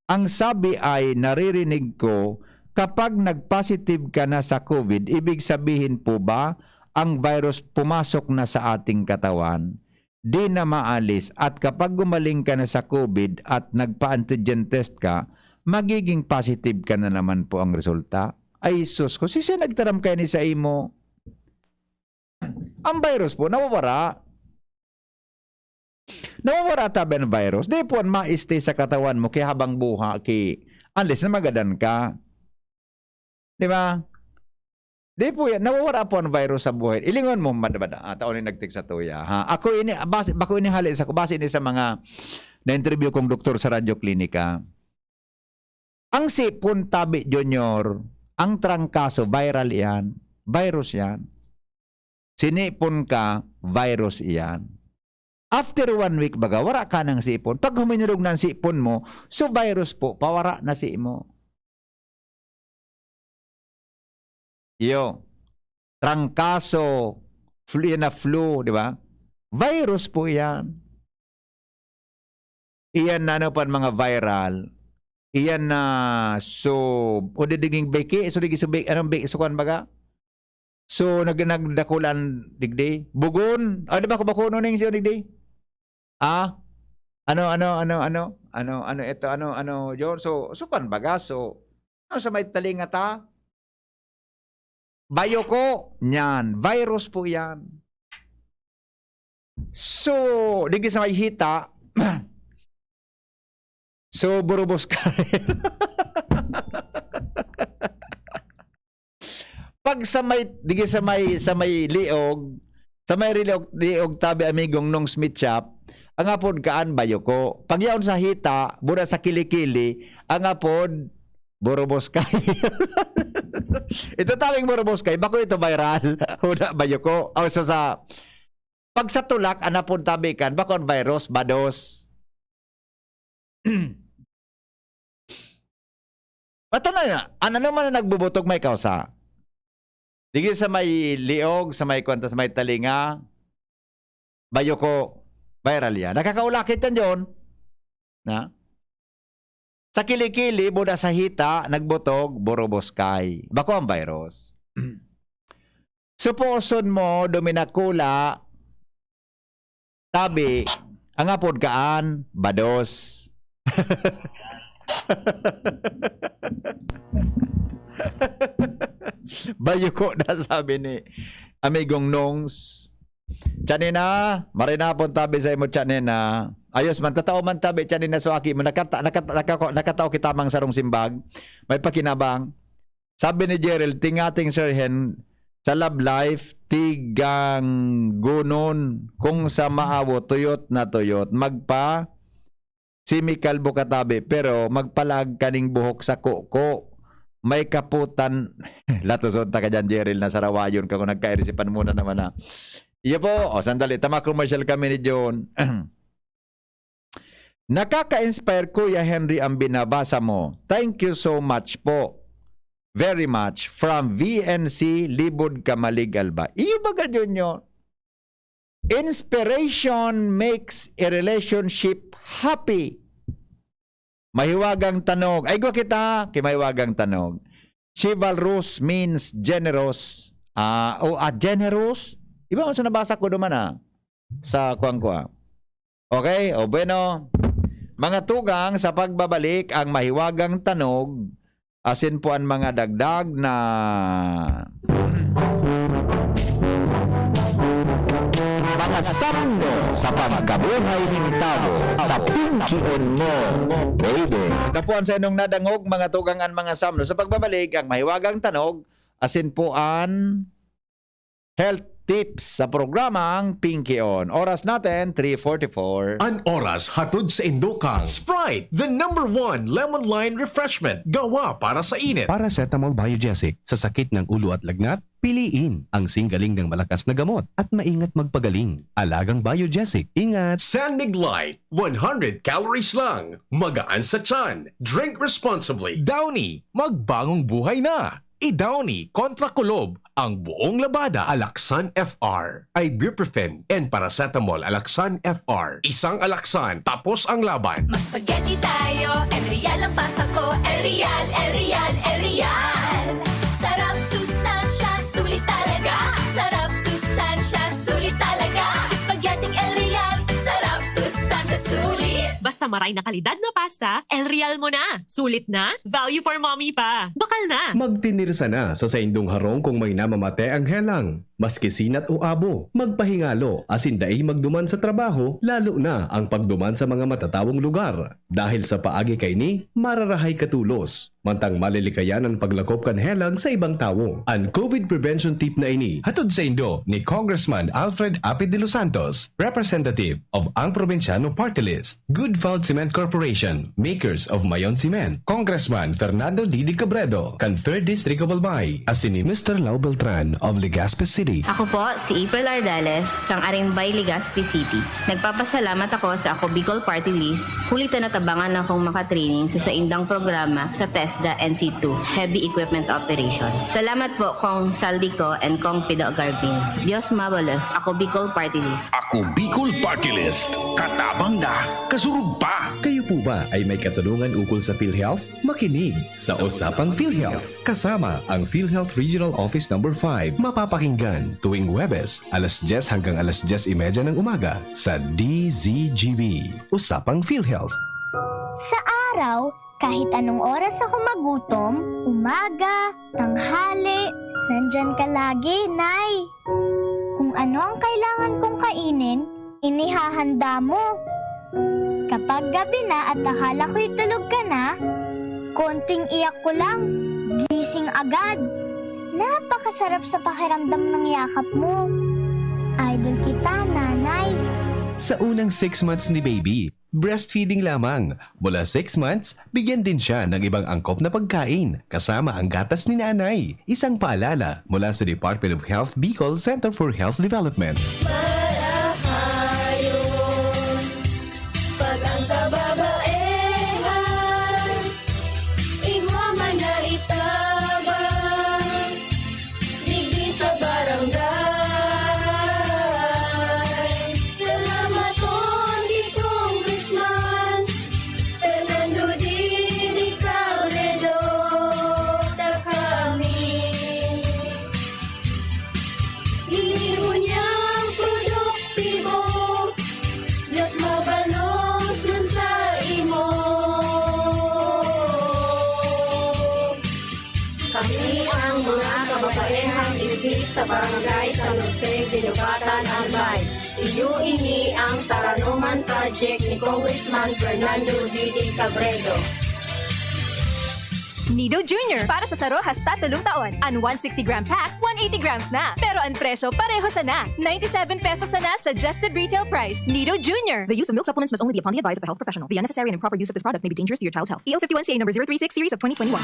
Ang sabi ay naririnig ko, kapag nag-positive ka na sa COVID, ibig sabihin po ba ang virus pumasok na sa ating katawan? di na maalis, at kapag gumaling ka na sa COVID at nagpa-antigen test ka, magiging positive ka na naman po ang resulta. Ay, sus ko, sisay nagtaram kaini sa imo? Ang virus po, nawawara. Nawawara tabi ang virus. Di po yan ma-stay sa katawan mo, kaya habang buha, ki, unless na magadan ka. Di ba? Di po yan. Nawawara po ang virus sa buhay. Ilingon mo, mad-, mad-, ah, tao ni nagtik sa tuya, ha? Ako ini, base, bako ini hali sa, base ini sa mga na-interview kong doktor sa Radyo Klinika. Ang sipon tabi, Junior, ang trangkaso, viral yan. Virus yan. Sinipon ka, virus iyan. After one week, baga, wara ka ng sipon. Pag huminulog na ang sipon mo, so virus po, pawara na si mo. Iyo, trangkaso, flu, yan na flu, di ba? Virus po yan. Iyan na ano pa mga viral. Iyan na, so, o di diging beki, so digi so be-, anong be-, so kwan baga? So, nag-, nagdakulan digdi. Bugon. Ah, di ba, kubakuno na yung siya digdi? Ah? Ano, ano, ano, ano? Ano, ano ito, ano, ano, Jor? So, so, kwan baga? So, ano sa may talinga ta? Bayoko. Yan. Virus po yan. So, digdi sa may hita, so, burubos ka. Pag sa may, digdi sa may, sa may liog, sa may liog, liog tabi amigong nung Smith Shop, ang apod kaan bayoko. Pag yaon sa hita, buda sa kilikili, ang apod, burubos kay. Ito tabing burubos kay, bako ito viral. Huda bayoko. O, so sa, pag sa tulak, an apod tabi kan, bako an virus, bados. Mata na, an ano man na nagbubutog may kausa. Digdi sa may liog, sa may kwanta, sa may talinga, bayoko, viral yan. Nakakaulakit yan, John. Na? Sa kilikili, buda sa hita, nagbutog, burubos kay. Bako ang virus. Suposon mo, duminakula, tabi, ang apod kaan, bados. Bayoko na, sabi ni Amigong Nongs. Chanina, maray na pon tabi sa imo, Chanina. Ayos man, tatao man tabi, Chanina, so aki mo, nakata-, nakata-, nakako-, nakatao kita mang sarong simbag. May pakinabang. Sabi ni Jerel, tingating Sir Hen, sa love life, tiganggunon. Kung sa maawo, tuyot na tuyot. Magpa, semikalbo ka tabi, pero magpalaag kaning buhok sa kuko. May kaputan. Latusod ta ka dyan, Jerel, na sarawayon ka kung nagkairisipan muna naman na. Iyo po, o sandali, tama commercial kami ni John. Nakaka-inspire, Kuya Henry, ang binabasa mo. Thank you so much po. Very much. From V N C, Libod, Camalig, Albay. Iyo baga, Junior? Inspiration makes a relationship happy. Mahiwagang tanog. Ay, gwa kita, ki mahiwagang tanog. Chivalrous means generous. Ah, o, ah, generous? Iba man sa nabasa ko duman, ah. Sa kuwan ko, ah. Okay? O, bueno. Mga tugang, sa pagbabalik, ang mahiwagang tanog, asin po ang mga dagdag na mga samno sa pagkabuhay nin tawo sa Pinkion Mo, Baby. Tapuan sa inong nadangog, mga tugang, an mga samno. Sa pagbabalik, ang mahiwagang tanog, asin po an health tips sa programang Pinkion. Oras natin, three forty-four. An oras hatod sa indo kan Sprite, the number one lemon lime refreshment, gawa para sa init. Paracetamol Biogesic, sa sakit ng ulo at lagnat, piliin ang singgaling ng malakas na gamot at maingat magpagaling. Alagang Biogesic, ingat! San Mig Light, one hundred calories lang, magaan sa tiyan, drink responsibly. Downy, magbagong buhay na! I-Downy kontra kulob ang buong labada. Alaxan F R, ibuprofen and paracetamol. Alaxan F R, isang Alaxan, tapos ang laban. Mag-spaghetti tayo, El Real ang pasta ko. El Real, El Real, El Real. Sarap, sustansya, sulit talaga. Sarap, sustansya, sulit talaga. Spaghetti El Real, Sa maray na kalidad na pasta, El Real mo na. Sulit na, value for mommy pa. Bakal na. Magtinirsa na sa saindong harong kung may namamate ang helang. Maski sinat o abo, magpahingalo asin dai magduman sa trabaho, lalo na ang pagduman sa mga matatawong lugar. Dahil sa paagi kaini, mararahay ka tolos. Mantang malilikayan an paglakop kan helang sa ibang tawo. An COVID prevention tip na ini hatod saindo ni Congressman Alfred Apid de los Santos, representative of Ang Probinsyano Party List. Good Falt Cement Corporation, makers of Mayon Cement. Congressman Fernando Didi Cabredo, kan Third District of Albay, asin ni Mister Lau Beltran of Legazpi City. Ako po si April Ardeles, kang Arimbay, Legazpi City. Nagpapasalamat ako sa Ako Bicol Party List, huli ta natabangan akong makatraining sa saindang programa sa TESDA N C two, Heavy Equipment Operation. Salamat po, Cong Saldico and Cong Pido Garbin. Dios mabalos, Ako Bicol Party List. Ako Bicol Party List. Katabang na, kasurog pa. Kayo po ba ay may katanungan ukol sa PhilHealth? Makinig sa Usapang PhilHealth kasama ang PhilHealth Regional Office Number five. Mapapakinggan tuwing Huwebes, alas dyes hanggang alas dyes y media ng umaga sa D Z G B. Usapang PhilHealth. Sa araw, kahit anong oras ako magutom, umaga, tanghali, nandyan ka lagi, Nay. Kung ano ang kailangan kong kainin, inihahanda mo. Kapag gabi na at akala ko'y tulog ka na, konting iyak ko lang, gising agad. Napakasarap sa pakiramdam ng yakap mo. Idol kita, Nanay. Sa unang six months ni baby, breastfeeding lamang. Mula six months, bigyan din siya ng ibang angkop na pagkain, kasama ang gatas ni nanay. Isang paalala mula sa Department of Health Bicol Center for Health Development. Marahayon, pag ang kababaehan, igwa man na itabang, digdi sa barangay. Salamaton ki Congressman Fernando Didi Cabredo, ta kami. Ini ngunyan produktibo, Dios mabalos man sa imo. Kami ang mga kababaehang digdi sa Barangay San Jose, Guinobatan, Albay. Iyo ini ang Taranuman Project ni Congressman Fernando Didi Cabredo. Nido Junior para sa saro hasta tolong taon. An one sixty gram pack, one eighty grams na. Pero an presyo pareho sana. Ninety-seven pesos sana suggested retail price. Nido Junior. The use of milk supplements must only be upon the advice of a health professional. The unnecessary and improper use of this product may be dangerous to your child's health. E L fifty-one C A number zero three six series of twenty twenty-one.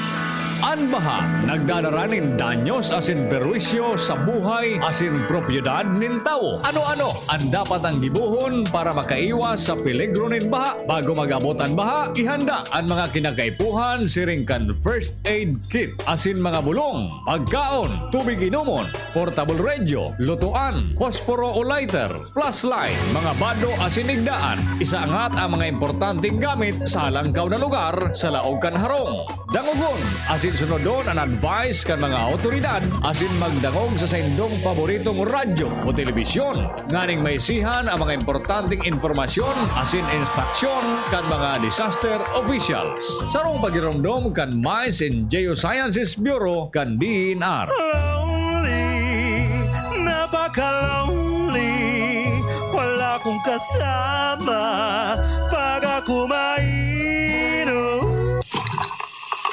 An baha nagdadara nin danyos asin perwisyo sa buhay asin propiedad nin tawo. Ano-ano an dapat ang gibohon para makaiwas sa peligro nin baha? Bago mag-abot an baha, ihanda an mga kinakaipuhan siring kan first aid kit asin mga bulong, pagkaon, tubig inomon, portable radio, lutoan, posporo o lighter, flashlight, mga bado asin igdaan. Isaangat ang mga importanteng gamit sa halangkaw na lugar sa laog kan harong. Dangogon asin sunodon an advice kan mga awtoridad asin magdangog sa saindong paboritong radyo o telebisyon nganing maisihan ang mga importanteng impormasyon asin instruksyon kan mga disaster officials. Sarong pagiromdom kan Mines and Geosciences Bureau kan D E N R. Lonely, napaka-lonely. Wala kong kasama pag ako mainom.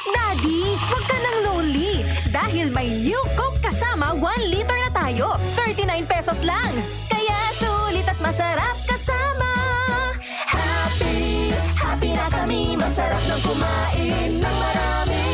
Daddy, wag ka nang lonely dahil may New Coke kasama one liter na tayo. Thirty-nine pesos lang. Kaya sulit at masarap kasama. Happy, happy na kami. Masarap ng kumain ng marami.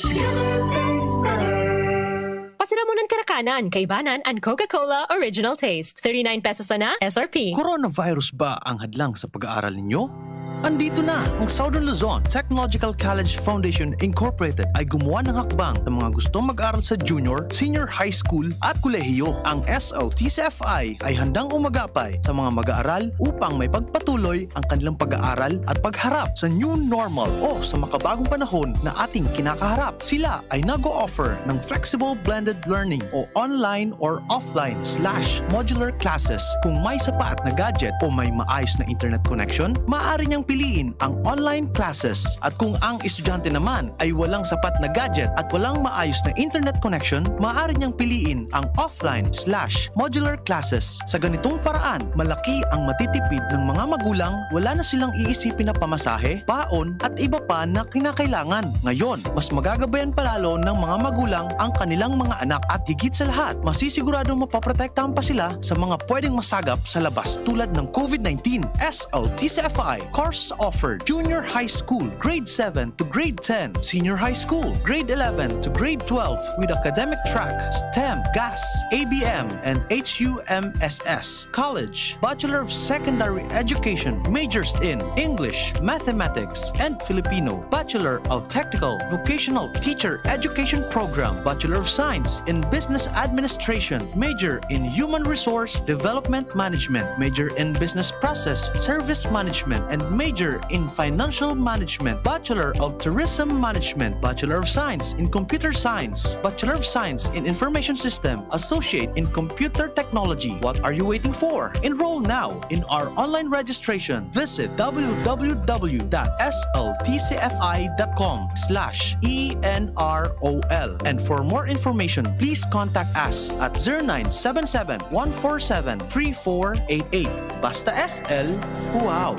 Skinner tastes better. Pasiramonon karakanan, kaibanan an Coca-Cola Original Taste. Thirty-nine pesos sana, S R P. Coronavirus ba ang hadlang sa pag-aaral ninyo? Andito na! Ang Southern Luzon Technological College Foundation Incorporated ay gumawa ng hakbang sa mga gustong mag-aral sa junior, senior high school at kolehiyo. Ang S L T C F I ay handang umagapay sa mga mag-aaral upang may pagpatuloy ang kanilang pag-aaral at pagharap sa new normal o sa makabagong panahon na ating kinakaharap. Sila ay nag-o-offer ng flexible blended learning o online or offline slash modular classes. Kung may sapat na gadget o may maayos na internet connection, maaari niyang piliin ang online classes. At kung ang estudyante naman ay walang sapat na gadget at walang maayos na internet connection, maaari niyang piliin ang offline slash modular classes. Sa ganitong paraan, malaki ang matitipid ng mga magulang, wala na silang iisipin na pamasahe, baon, at iba pa na kinakailangan. Ngayon, mas magagabayan pa lalo ng mga magulang ang kanilang mga anak at higit sa lahat, masisiguradong mapoprotektahan pa sila sa mga pwedeng masagap sa labas tulad ng COVID nineteen. S L T C F I course offered: Junior High School, Grade seven to Grade ten, Senior High School, Grade eleven to Grade twelve, with academic track, STEM, GAS, A B M, and H U M S S. College, Bachelor of Secondary Education, majors in English, Mathematics, and Filipino, Bachelor of Technical Vocational Teacher Education Program, Bachelor of Science in Business Administration, major in Human Resource Development Management, major in Business Process Service Management, and major in Financial Management, Bachelor of Tourism Management, Bachelor of Science in Computer Science, Bachelor of Science in Information System, Associate in Computer Technology. What are you waiting for? Enroll now in our online registration. Visit w w w dot s l t c f i dot com slash e n r o l. And for more information, please contact us at zero nine seven seven, one four seven, three four eight eight. Basta S L, wow!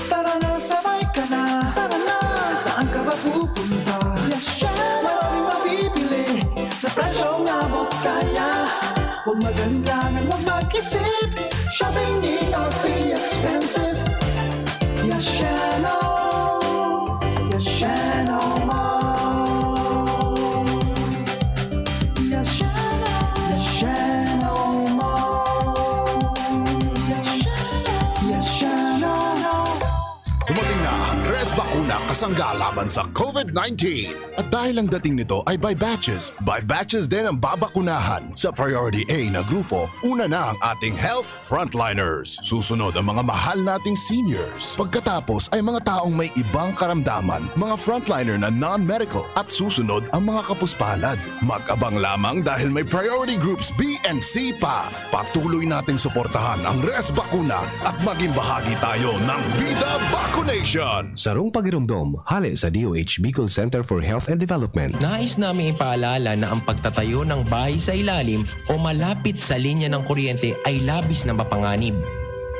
Tara na, sabay ka na. Tara na, saan ka ba pupunta? Yes, syempre. Maraming mabibili sa presyong abot kaya. Huwag mag-alinlangan, huwag mag-isip. Shopping need not be expensive. Yes, Shano. Yes, Shano Mall. Yes, Shano. Yes, Shano Mall. Yes, Shano. Yes, Shano. Dumating na ang Res Bakuna kasangga laban sa COVID nineteen. At dahil ang dating nito ay by batches, by batches din ang babakunahan. Sa Priority A na grupo, una na ang ating health frontliners. Susunod ang mga mahal nating seniors. Pagkatapos ay mga taong may ibang karamdaman, mga frontliner na non-medical, at susunod ang mga kapuspalad. Mag-abang lamang dahil may priority groups B and C pa. Patuloy nating suportahan ang Res Bakuna at maging bahagi tayo ng Bida Vacunation! Sarong pagiromdom, hale sa D O H Bicol Center for Health and Development. Nais naming ipaalala na ang pagtatayo ng bahay sa ilalim o malapit sa linya ng kuryente ay labis na mapanganib.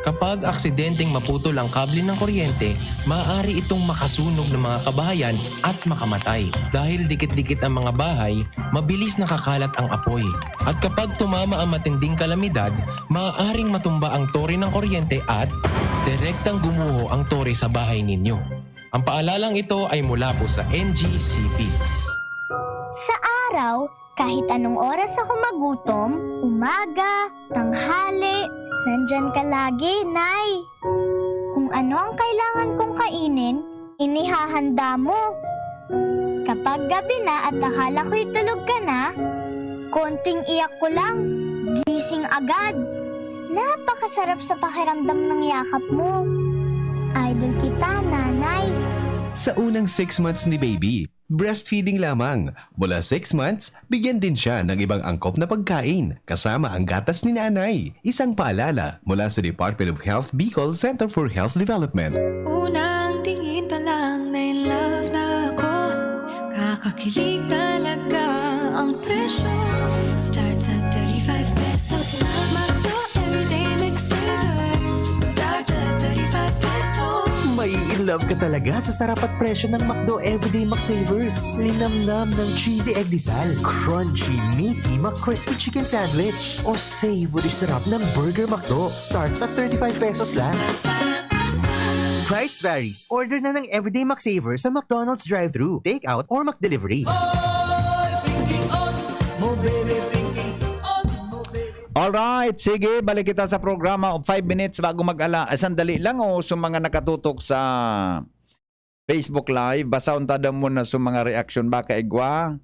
Kapag aksidenteng maputol ang kable ng kuryente, maaari itong makasunog ng mga kabahayan at makamatay. Dahil dikit-dikit ang mga bahay, mabilis nakakalat ang apoy. At kapag tumama ang matinding kalamidad, maaaring matumba ang tore ng kuryente at direktang gumuho ang tore sa bahay ninyo. Ang paalalang ito ay mula po sa N G C P. Sa araw, kahit anong oras ako magutom, umaga, tanghali, nandyan ka lagi, Nay. Kung ano ang kailangan kong kainin, inihahanda mo. Kapag gabi na at akala ko'y tulog ka na, konting iyak ko lang, gising agad. Napakasarap sa pakiramdam ng yakap mo. Idol kita, Nanay. Sa unang six months ni baby, breastfeeding lamang. Mula six months, bigyan din siya ng ibang angkop na pagkain, kasama ang gatas ni nanay. Isang paalala mula sa Department of Health Bicol Center for Health Development. Unang tingin pa lang na in love na ako. Kakakilig talaga ang presyo. Starts at thirty-five pesos lang. McDo Everyday McSavers. Starts at thirty-five pesos. Mai-inlove ka talaga sa sarap at presyo ng McDo Everyday McSavers. Linamnam ng cheesy egg disal, crunchy, meaty, McCrispy chicken sandwich, o savory sarap ng Burger McDo. Starts at thirty-five pesos lang. Price varies. Order na ng Everyday McSaver sa McDonald's drive-thru, take-out, or McDelivery. Alright, sige, balik kita sa programa of five minutes bago mag-ala. Eh, sandali lang, o, sa mga nakatutok sa Facebook Live, basahon ta daw muna sa mga reaction. Baka igwa?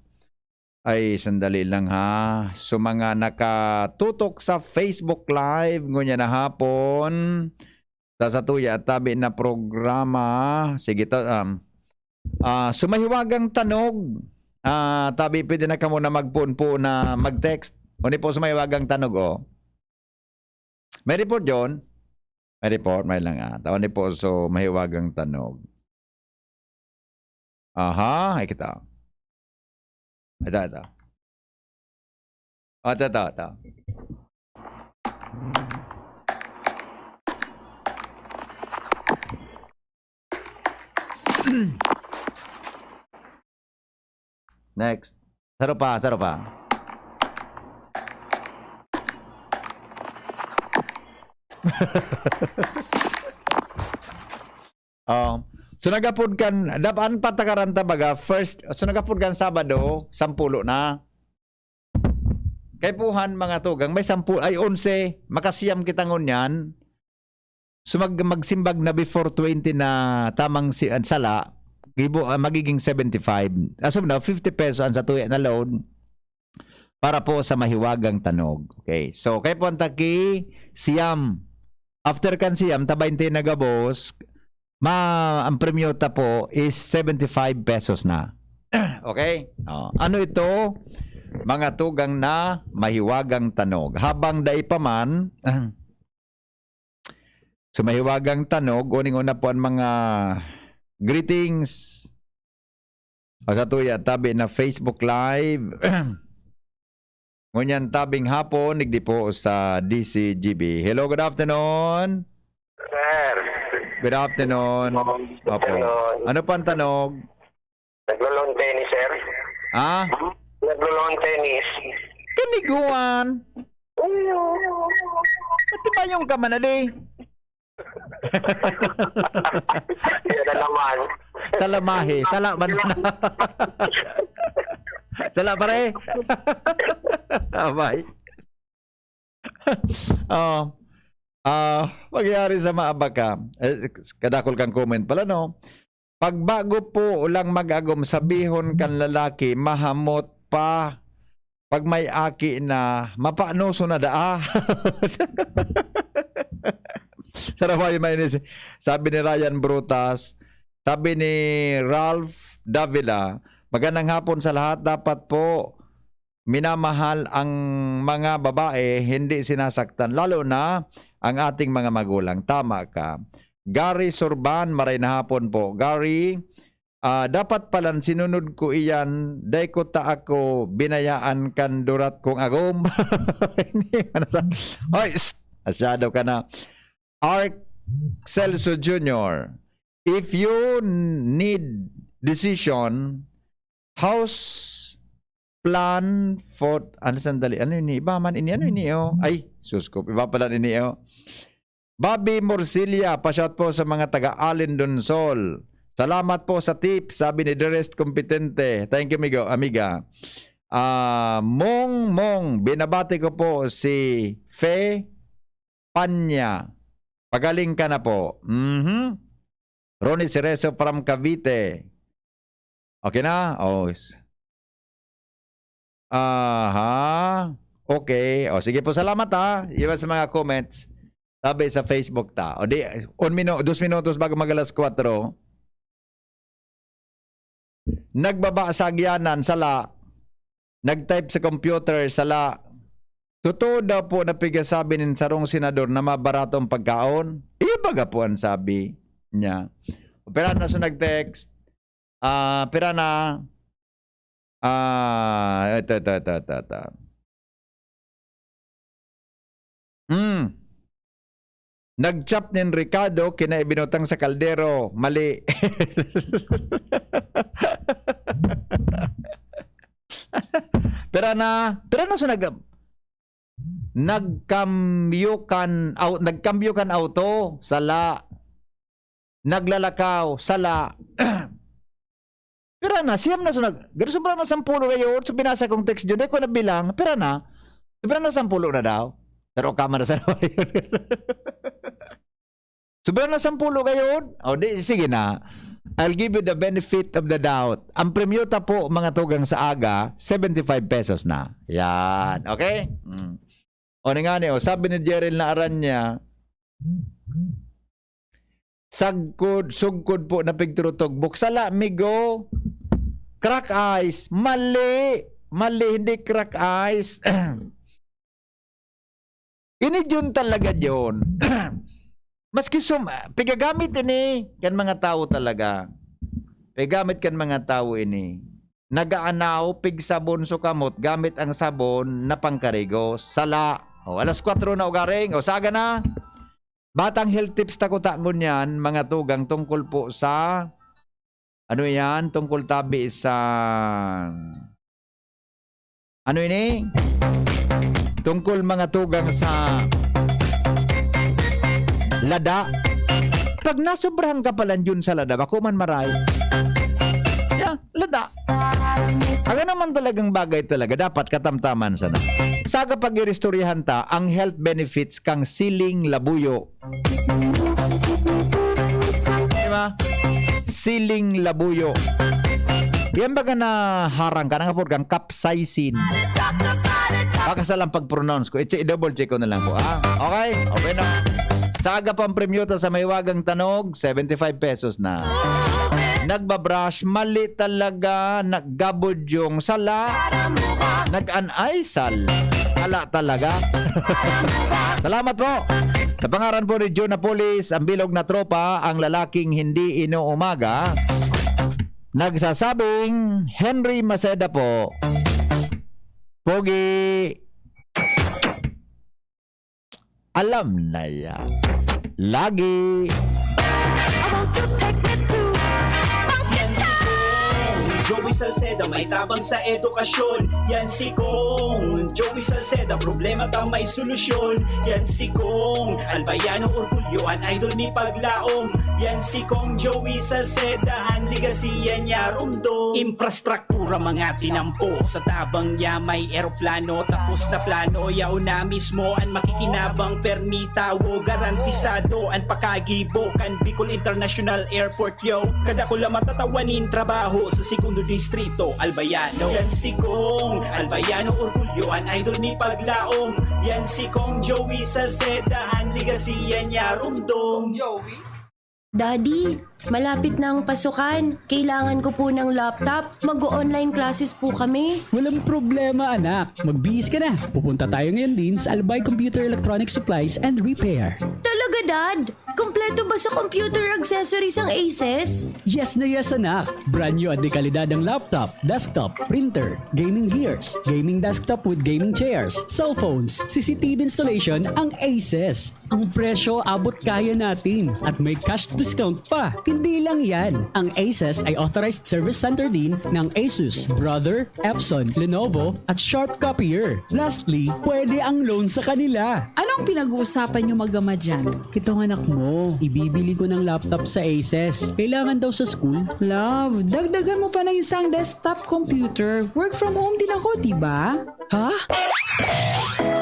Ay, sandali lang ha. Sa mga nakatutok sa Facebook Live, ngunyan na hapon, sa satuya at tabi na programa, sige ta, um, ah, sumahiwagang tanog, ah, tabi pwede na kamo na magpuon po na mag-text. Uni po sumahiwagang tanog, oh. May report, John? May report, may lang, ah. Tao ni Poso, mahiwagang tanog. Aha, ay kita. Ito, ito. O, ito, ito, ito. Next. Saro pa, saro pa. Oh. So, nagapod kan, dap-, an patakaran ta baga, first, so, nagapod kan Sabado, sampulo na. Kaipuhan, mga tugang, may sampu-, ay, onse, makasiyam kita ngunyan. So, mag-, magsimbag na before twenty na tamang si, ah, sala, gibo-, ah, magiging seventy-five. As of now, fifty pesos ang satuya na load para po sa mahiwagang tanog. Okay. So, kaipuhan ta ki siyam. After kan siyam, ta baynte na gabos, ma-, ang premyo ta po is seventy-five pesos na. Okay? Oh, ano ito? Mga tugang na mahiwagang tanog. Habang dai pa man, so, mahiwagang tanog, uning-una po ang mga greetings. O sa tuya, tabi na Facebook Live. Ngunyan tabing hapon, digdi po sa D C G B. Hello, good afternoon. Sir. Good afternoon. Good Opo. afternoon. Ano pa ang tanog? Naglo-lawn tennis, sir. Ha? Naglo-lawn tennis. Kaniguan. Uy, Ati ba yung kamana di? Yan na naman. Sala mahi. Sala man sana. Sala pare. Abay. Oh. Ah, mangyari sa maabaka. Eh, kadakol kang comment pala, no? Pag bago po lang mag-agom, sabihon kan lalaki, mahamot pa. Pag may aki na, mapanoso na daa. Saraway mainis. Sabi ni Ryan Brutas, sabi ni Ralph Davila, "Magandang hapon sa lahat. Dapat po minamahal ang mga babae, hindi sinasaktan, lalo na ang ating mga magulang." Tama ka. Gary Surban, maray na hapon po. Gary, ah, dapat palan sinunod ko iyan, dai ko ta ako binayaan kan durat kong agom. Hindi man sa-, oy, shh! Masyado ka na. Ark Celso Junior, if you need decision, house plan for, ano, sandali, ano ini? Iba man ini, ano ini, oh? Ay, sus ko, iba pala ini, oh. Bobby Morcilla, pa-shout po sa mga taga Alindonsol. Salamat po sa tips, sabi ni Dearest Competente. Thank you, amigo, amiga. Ah, Mong Mong, binabati ko po si Fe Panya. Pagaling ka na po. Mhm. Ronnie Cerezo from Cavite. Okay na? Oh. S-, aha. Okay. O, sige po, salamat, ha. Iwan sa mga comments. Sabi sa Facebook ta. O di, un minu-, dos minutos bago mag alas kwatro. Nagbaba sa agyanan, sala. Nag-type sa computer, sala. Totoo daw po na pigasabi nin sarong senador na mabarato ang pagkaon? Iyo baga po ang sabi niya. Pero na sa nag-text, ah, pira na, ah, ito, ito, ito, ito, ito. Hmm. Nag-chop nin rekado, kinaibinutang sa kaldero. Mali. Pira na, pira na sa nag-, nagkambyo kan au-, nagkambyo kan auto, sala. Naglalakaw, sala. Pira na, siyam na sa nag-, garo sobra na sampulo kayo, so binasa kong text yun, di ko nabilang, pira na? Sobra na sampulo na daw. Pero ka man na sa Sobra na sampulo kayo? O, di, sige na. I'll give you the benefit of the doubt. Ang premyo ta po, mga tugang sa aga, seventy-five pesos na. Yan. Okay? Mm. O, na nga ni, o, sabi ni Jeril na Aranya, sagkod, sugkod po na pigturutogbok. Sala, migo. Crack ice. Mali. Mali, hindi crack ice. Ini Jun talaga, Jun. Maski sum-, pigagamit ini kan mga tawo talaga. Pigagamit kan mga tawo ini. Nagaanaw, pigsabon so kamot, gamit ang sabon na pangkarigos. Sala. O, alas kwatro na ugaring. O, saga na. Batang health tips ta kuta ngunyan, mga tugang, tungkol po sa, ano yan? Tungkol tabi sa, ano ini? Tungkol mga tugang sa lada. Pag nasobrahan ka pala yun sa lada, bako man maray. Yeah, lada. Ang naman talagang bagay talaga, dapat katamtaman sana. Saga pag-iristoryahan ta, ang health benefits kang siling labuyo. Di ba? Siling labuyo. Yan baga na harang ka, nangapod kang capsaicin. Baka sa lang pag-pronounce ko. I-double check ko na lang po, ha? Okay? Okay na. Sa aga pang premyo ta sa mahiwagang tanog, seventy-five pesos na. Nagbabrush, mali talaga, naggabod yung sala, nag-an-ay-sal. Ala talaga. Salamat po. Sa pangaran po ni Jun Napolis, ang bilog na tropa, ang lalaking hindi inuumaga, nagsasabing, Henry Maceda po. Pogi. Alam na yan. Lagi. I want to take me to Monkey Town. Joey Salceda may tabang sa edukasyon. Yan si Kong Joey Salceda, problema ta may solusyon. Yan si Kong Albayano, orgulyo an idol ni paglaom. Yan si Kong Joey Salceda, an legacy yan niya rumdom. Infrastructure Pura mga tinampo sa tabang niya may eroplano. Tapos na plano, yaon na mismo an makikinabang. Permi tawo, garantisado an pakagibo kan Bicol International Airport, yo. Kadakula matatawa nin trabaho sa segundo distrito, Albayano. Yan si Kong Albayano, orgulyo an idol ni paglaom. Yan si Kong Joey Salceda, an legacy yan niya rumdom. Joey? Daddy, malapit na ang pasukan. Kailangan ko po ng laptop. Mag-online classes po kami. Walang problema, anak. Magbihis ka na. Pupunta tayo ngayon din sa Albay Computer Electronic Supplies and Repair. Talaga, Dad? Kompleto ba sa computer accessories ang Aces? Yes na yes, anak. Brand new at dekalidad ang laptop, desktop, printer, gaming gears, gaming desktop with gaming chairs, cellphones, C C T V installation ang Aces. Ang presyo abot kaya natin at may cash discount pa. Hindi lang yan. Ang Aces ay authorized service center din ng Asus, Brother, Epson, Lenovo at Sharp Copier. Lastly, pwede ang loan sa kanila. Anong pinag-uusapan niyo mag-ama dyan? Itong anak mo, ibibili ko ng laptop sa Aces. Kailangan daw sa school. Love, dagdagan mo pa ng isang desktop computer. Work from home din ako, di ba? Ha?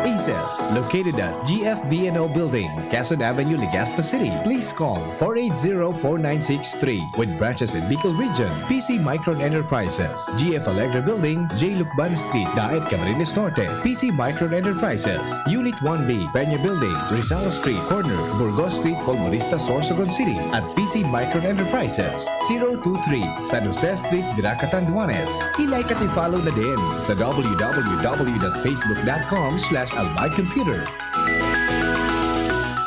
Aces, located at G F B and O Building, Quezon Avenue, Legazpi City. Please call four eight zero, four nine six three. With branches in Bicol Region, P C Micron Enterprises, G F Alegre Building, J Lucban Street, Daet, Camarines Norte, P C Micron Enterprises, Unit one B, Peña Building, Rizal Street, corner, Burgos Street, Colmonista, Sorsogon City, at P C Micron Enterprises, zero two three, San Jose Street, Virac, Catanduanes. I-like at i-follow na din sa w w w dot facebook dot com slash albay computer.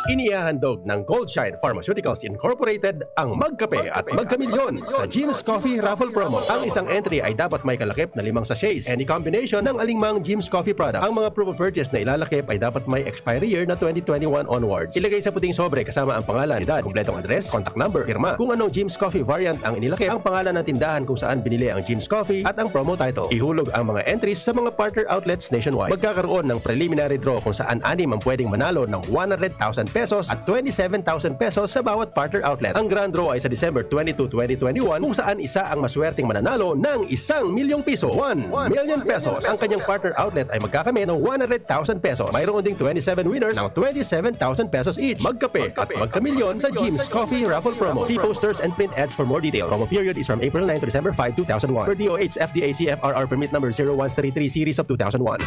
Inihahandog ng Goldshine Pharmaceuticals Incorporated ang Magkape at Magkamilyon sa Jim's Coffee Raffle Promo. Ang isang entry ay dapat may kalakip na limang sachets. Any combination ng alingmang Jim's Coffee product. Ang mga promo purchase na ilalakip ay dapat may expiry year na twenty twenty-one onwards. Ilagay sa puting sobre kasama ang pangalan, edad, kompletong address, contact number, pirma. Kung anong Jim's Coffee variant ang inilakip, ang pangalan ng tindahan kung saan binili ang Jim's Coffee at ang promo title. Ihulog ang mga entries sa mga partner outlets nationwide. Magkakaroon ng preliminary draw kung saan anim ang pwedeng manalo ng one hundred thousand pesos at twenty-seven thousand pesos sa bawat partner outlet. Ang grand draw ay sa December twenty-two, twenty twenty-one, kung saan isa ang maswerteng mananalo ng isang milyong piso, one million pesos. Ang kanyang partner outlet ay magkakamit ng one hundred thousand pesos. Mayroon ding twenty-seven winners ng twenty-seven thousand pesos each. Magkape at magkamilyon sa Jim's Coffee Raffle Promo. See posters and print ads for more details. Promo period is from April nine to December five, two thousand one. Per D O H F D A C F R R permit number zero one three three series of two thousand one.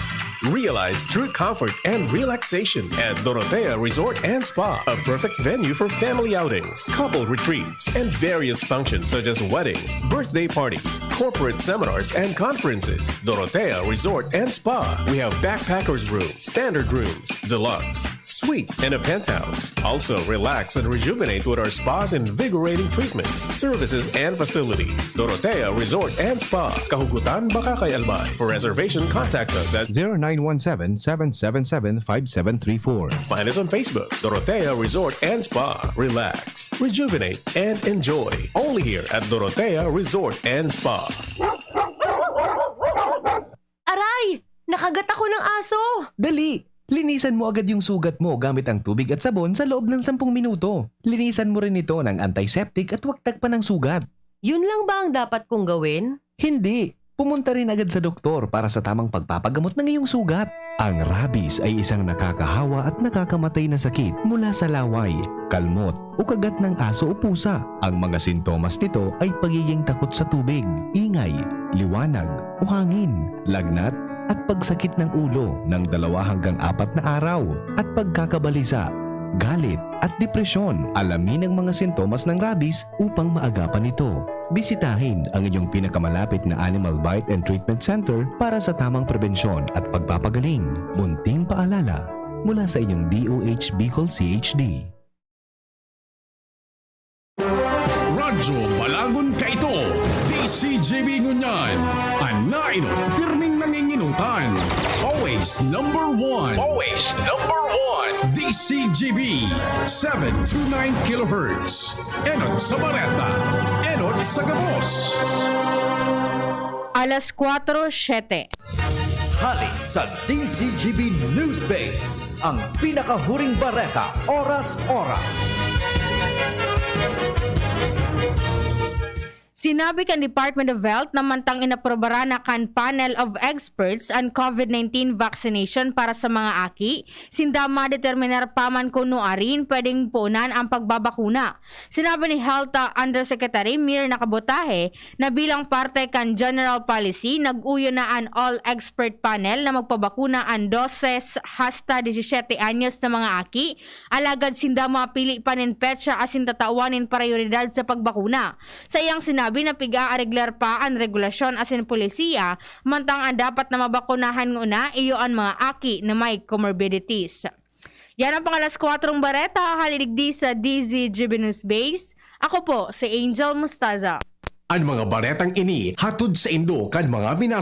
Realize true comfort and relaxation at Dorotea Resort and Spa, a perfect venue for family outings, couple retreats, and various functions such as weddings, birthday parties, corporate seminars, and conferences. Dorotea Resort and Spa. We have backpackers room, standard rooms, deluxe, suite in a penthouse. Also, relax and rejuvenate with our spa's invigorating treatments, services, and facilities. Dorotea Resort and Spa, Kahugutan, Bacacay, Albay. For reservation, contact us at zero nine one seven, seven seven seven, five seven three four. Find us on Facebook, Dorotea Resort and Spa. Relax, rejuvenate, and enjoy. Only here at Dorotea Resort and Spa. Aray! Nakagat ako ng aso! Dali! Linisan mo agad yung sugat mo gamit ang tubig at sabon sa loob ng sampung minuto. Linisan mo rin ito ng antiseptic at huwag tagpan ng sugat. Yun lang ba ang dapat kong gawin? Hindi! Pumunta rin agad sa doktor para sa tamang pagpapagamot ng iyong sugat. Ang rabies ay isang nakakahawa at nakakamatay na sakit mula sa laway, kalmot, o kagat ng aso o pusa. Ang mga sintomas nito ay pagiging takot sa tubig, ingay, liwanag, o hangin, lagnat, at pagsakit ng ulo ng dalawa hanggang apat na araw, at pagkakabalisa, galit, at depresyon. Alamin ang mga sintomas ng rabies upang maagapan ito. Bisitahin ang inyong pinakamalapit na Animal Bite and Treatment Center para sa tamang prebensyon at pagpapagaling. Munting paalala mula sa inyong D O H Bicol C H D. Radyo Balagon Kaito, D C G B ngunyan, an nainot pirming nanginginutan. Always number one. Always number one. D C G B, seven two nine kilohertz. Enot sa bareta, enot sa gabos. Alas kwatro siyete. Hali sa D C G B News Base, ang pinakahuring bareta, oras-oras. Sinabi kan Department of Health na mantang inaprobaran na kan panel of experts an COVID nineteen vaccination para sa mga aki, sinda madeterminar pa man kun nuarin pwedeng poonan ang pagbabakuna. Sinabi ni Health Undersecretary Mir Nakabotahe na bilang parte kan general policy, nag-uyo na an all-expert panel na magpabakuna an dose hasta disisyete anyos na mga aki, alagad sinda mapili pa nin petsa asin tatawan nin prayoridad sa pagbakuna. Sa iyang sinabi na pig-aareglar pa an regulasyon asin polisiya, mantang an dapat na mabakunahan nguna iyo an mga aki na may comorbidities. Yan ang pangalas kwatrong bareta, hali digdi sa D Z G B News Base. Ako po, si Angel Mustaza. An mga baretang ini hatod saindo kan mga